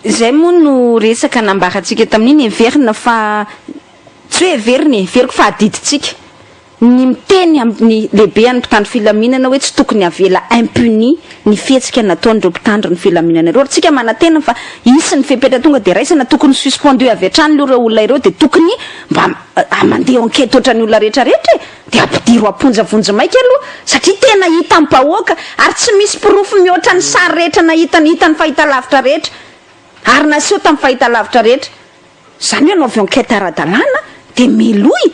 Speaker 1: Zay moa no resaka nambarantsika tamin'iny. Everina fa tsy hoe everina e, veriko fa adiditsika ny miteny amin'ny lehibe an'ny mpitandro filaminana hoe tsy tokony avela impuni ny fihetsika nataon'ireo mpitandro ny filaminana ireo, ary tsika manantena fa isy ny fepetra tonga de raisana. Tokony suspendu avy hatrany aloha ireo olona ireo, de tokony mba mandeha enquête ohatran'ny olona rehetrarehetra e, de ampidiro amponja vonjy maika aloha, satria tena hita mipahoaka ary tsy misy porofo mihoatra ny sary rehetra nahita ny hitany fahitalavitra rehetra ary naseho tamin'ny fahitalavitra rehetra zany hoe anaovy enquête ara-dalàna, de meloy,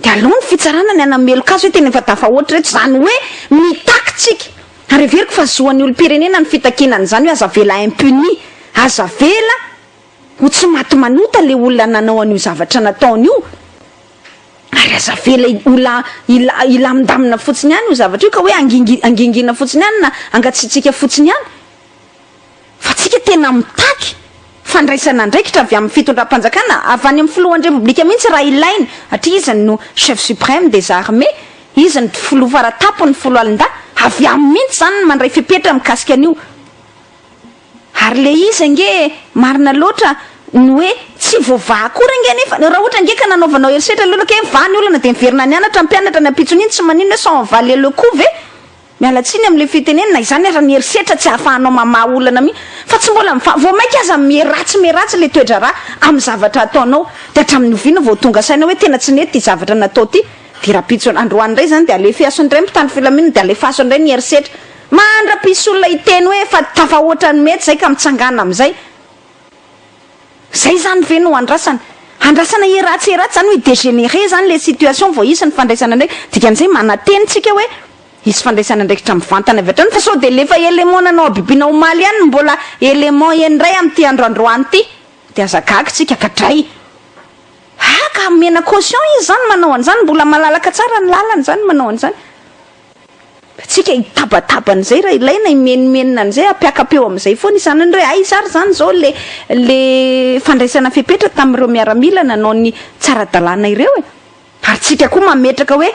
Speaker 1: de aloha ny fitsarana ny anameloka azy hoe tena efa tafahoatra rehetra zany hoe mitaky tsika. Ary everiko fa zoan'ny olom-pirenena ny fitakinana zany hoe aza avela impuni, aza avela ho tsy maty manota le olona nanao an'io zavatra nataony io, ary aza avela olona ila ilamindamina fotsiny ihany io zavatra io, ka hoe angingi angingina fotsiny ihany na angatsitsika fotsiny ihany, fa tsika tena mitaky fandraisana andraikitra avy amin'ny fitondram-panjakana, avy any amin'ny filohan'ny Repoblika mihitsy raha ilaina, satria izy no chef suprême des armées, izy ny filoha faratapony foloalindahy, avy aminy mihitsy zany ny mandray fepetra mikasika an'io. Ary le izy ange marina loatra ny hoe tsy voavaha akory ange, nefa raha ohatra ange ka nanaovanao herisetra le olona, ka hoe mivaha ny olana, de miverina nianatra, mpianatra ny ampitsony iny, tsy manino hoe ça en valait le coup ve? Miala tsiny am'le fitenenana izany, ary ny herisetra tsy ahafahanao mamaha olana mihitsy, fa tsy mbola mivaha, vao mainka aza miharatsy miharatsy le toe-draharaha amin'ny zavatra ataonao. De hatramin'ny oviana vao tonga saina hoe tena tsy nety ty zavatra natao ty? De rahampitso androany indray zany de alefaso indray mpitandro filaminana, de alefaso indray ny herisetra mandra-pisy olona hiteny hoe efa tafahoatra ny mety zay ka mitsangana am'izay. Zay zany ve no andrasana? Andrasana hiratsy hiratsy zany hoe dégénéré zany le situation vao hisy ny fandraisana andraikitra? Dikan'izay manantena tsika hoe hisy fandraisana andraikitra mivantana avy hatrany, fa sao de lefa élément nanao habibiana omaly ihany no mbola élément indray amin'ity androandroany ity, de aza gaga tsika kadray ah ka omena caution izy zany manao an'izany, mbola malalaka tsara ny lalana zany manao an'izany. Tsika hitabataba an'izay raha ilaina, himenomenona an'izay, hampiaka-peo amin'izay foana isan'andro hoe aiza ary zany zao le fandraisana fepetra tamin'ireo miaramila nanao ny tsara-dalàna ireo e. Ary tsika koa mametraka hoe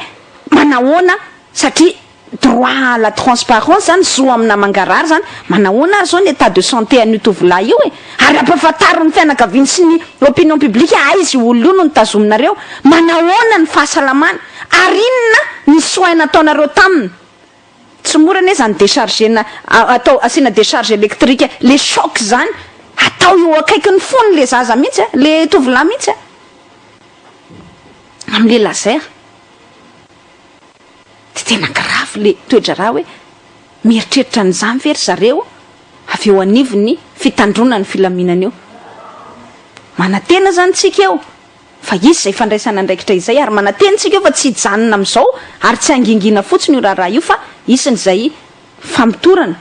Speaker 1: manahoana, satria droit à la transparence zany, zo amina mangarahara zany, manahoana ary zao ny état de santé an'io tovolahy io e, ary ampahafantaro ny fianakaviany sy ny opinion publique aiza io olona io no nitazominareo, manahoana ny fahasalamana, ary inona ny soin nataonareo taminy. Tsy mora anie zany déchargena, atao asiana décharge électrique, le choc zany atao eo akaiky ny fony le zaza mihitsy a, le tovolahy mihitsy a, am'le laser. De tena grave le toe-draharaha hoe mieritreritra an'izany ve ry zareo avy eo anivony fitandrona ny filaminana eo? Manantena zany tsika eo fa izy zay fandraisana andraikitra izay, ary manantena tsika eo fa tsy hijanona am'izao ary tsy hangingina fotsiny io raharaha io, fa isiny famotorana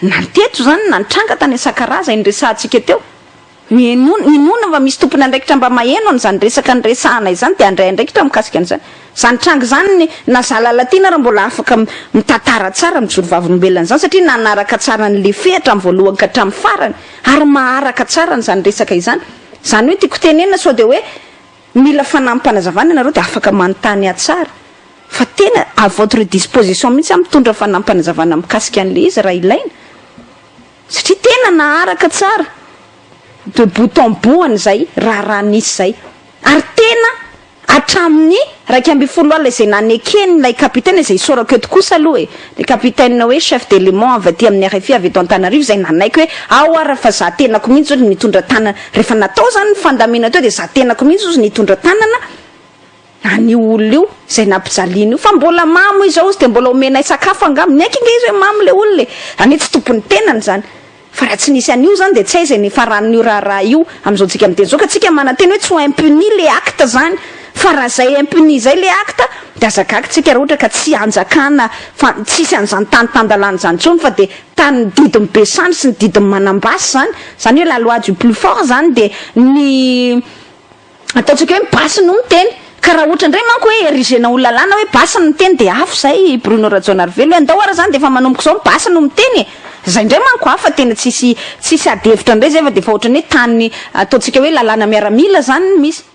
Speaker 1: na ny teto zany na nitranga tany Sakaraha zay nyresahantsika teo. Inona mba misy tompony andraikitra mba maheno an'izany resaka nyresahana izany, de andray andraikitra mikasika an'izany zany tranga zany. Ny na Zalalatiana raha mbola afaka mitantara tsara, mijoro vavolombelona an'izany, satria nanaraka tsara n'le fehatra amin'ny voalohany ka hatramin'ny farany ary maharaka tsara n'izany resaka izany. Zany hoe tiako tenenina, sao de hoe mila fanampim-panazavana ianareo, de afaka manontany ahy tsara, fa tena à votre disposition mihitsy aho mitondra fanampim-panazavana mikasika an'le izy raha ilaina, satria tena naharaka tsara de bout en bout an'izay raharaha nisy zay, ary tena hatramin'ny 11 alina izay nanekeny ilay capitaine, izay isaorako eto kosa aloha e, le capitaine hoe chef d'élément avy aty amin'ny RFI avy eto Antananarivo, izay nanaiky hoe ao ara fa za tenako mihitsy ozy nitondra tanana rehefa natao zany ny fandamina teo, de za tenako mihitsy ozy nitondra tanana an'io olona io izay nampijaliana io, fa mbola mamo izy ao izy, de mbola omenay sakafo angamba. Niaiky nge izy hoe mamo le olona e, any tsy tompony tenany zany, fa raha tsy nisy an'io zany de tsy aiza ny faran'io raharaha io am'izao tsika miteny zao. Ka tsika manantena hoe tsy ho impuni le acte zany. Fa raha zay impuni zay le acte de aza gaga tsika raha ohatra ka tsy hanjakana fa tsisy an'izany tany tan-dalàna izany intsony fa de tany didin'ny be sandry sy ny didin'ny manam-basy zany, zany hoe la loi du plus fort zany de ny ataontsika hoe basy no miteny. Ka raha ohatra indray manko hoe erigena ho lalàna hoe basy no miteny de hafa zay Bruno Rajaonarivelo hoe andao ara zany de efa manomboka izao ny basy no miteny e! Zay indray manko hafa tena tsisy tsisy ady hevitra indray zay fa de efa ohatran'ny hoe tany ataontsika hoe lalàna miaramila zany no misy.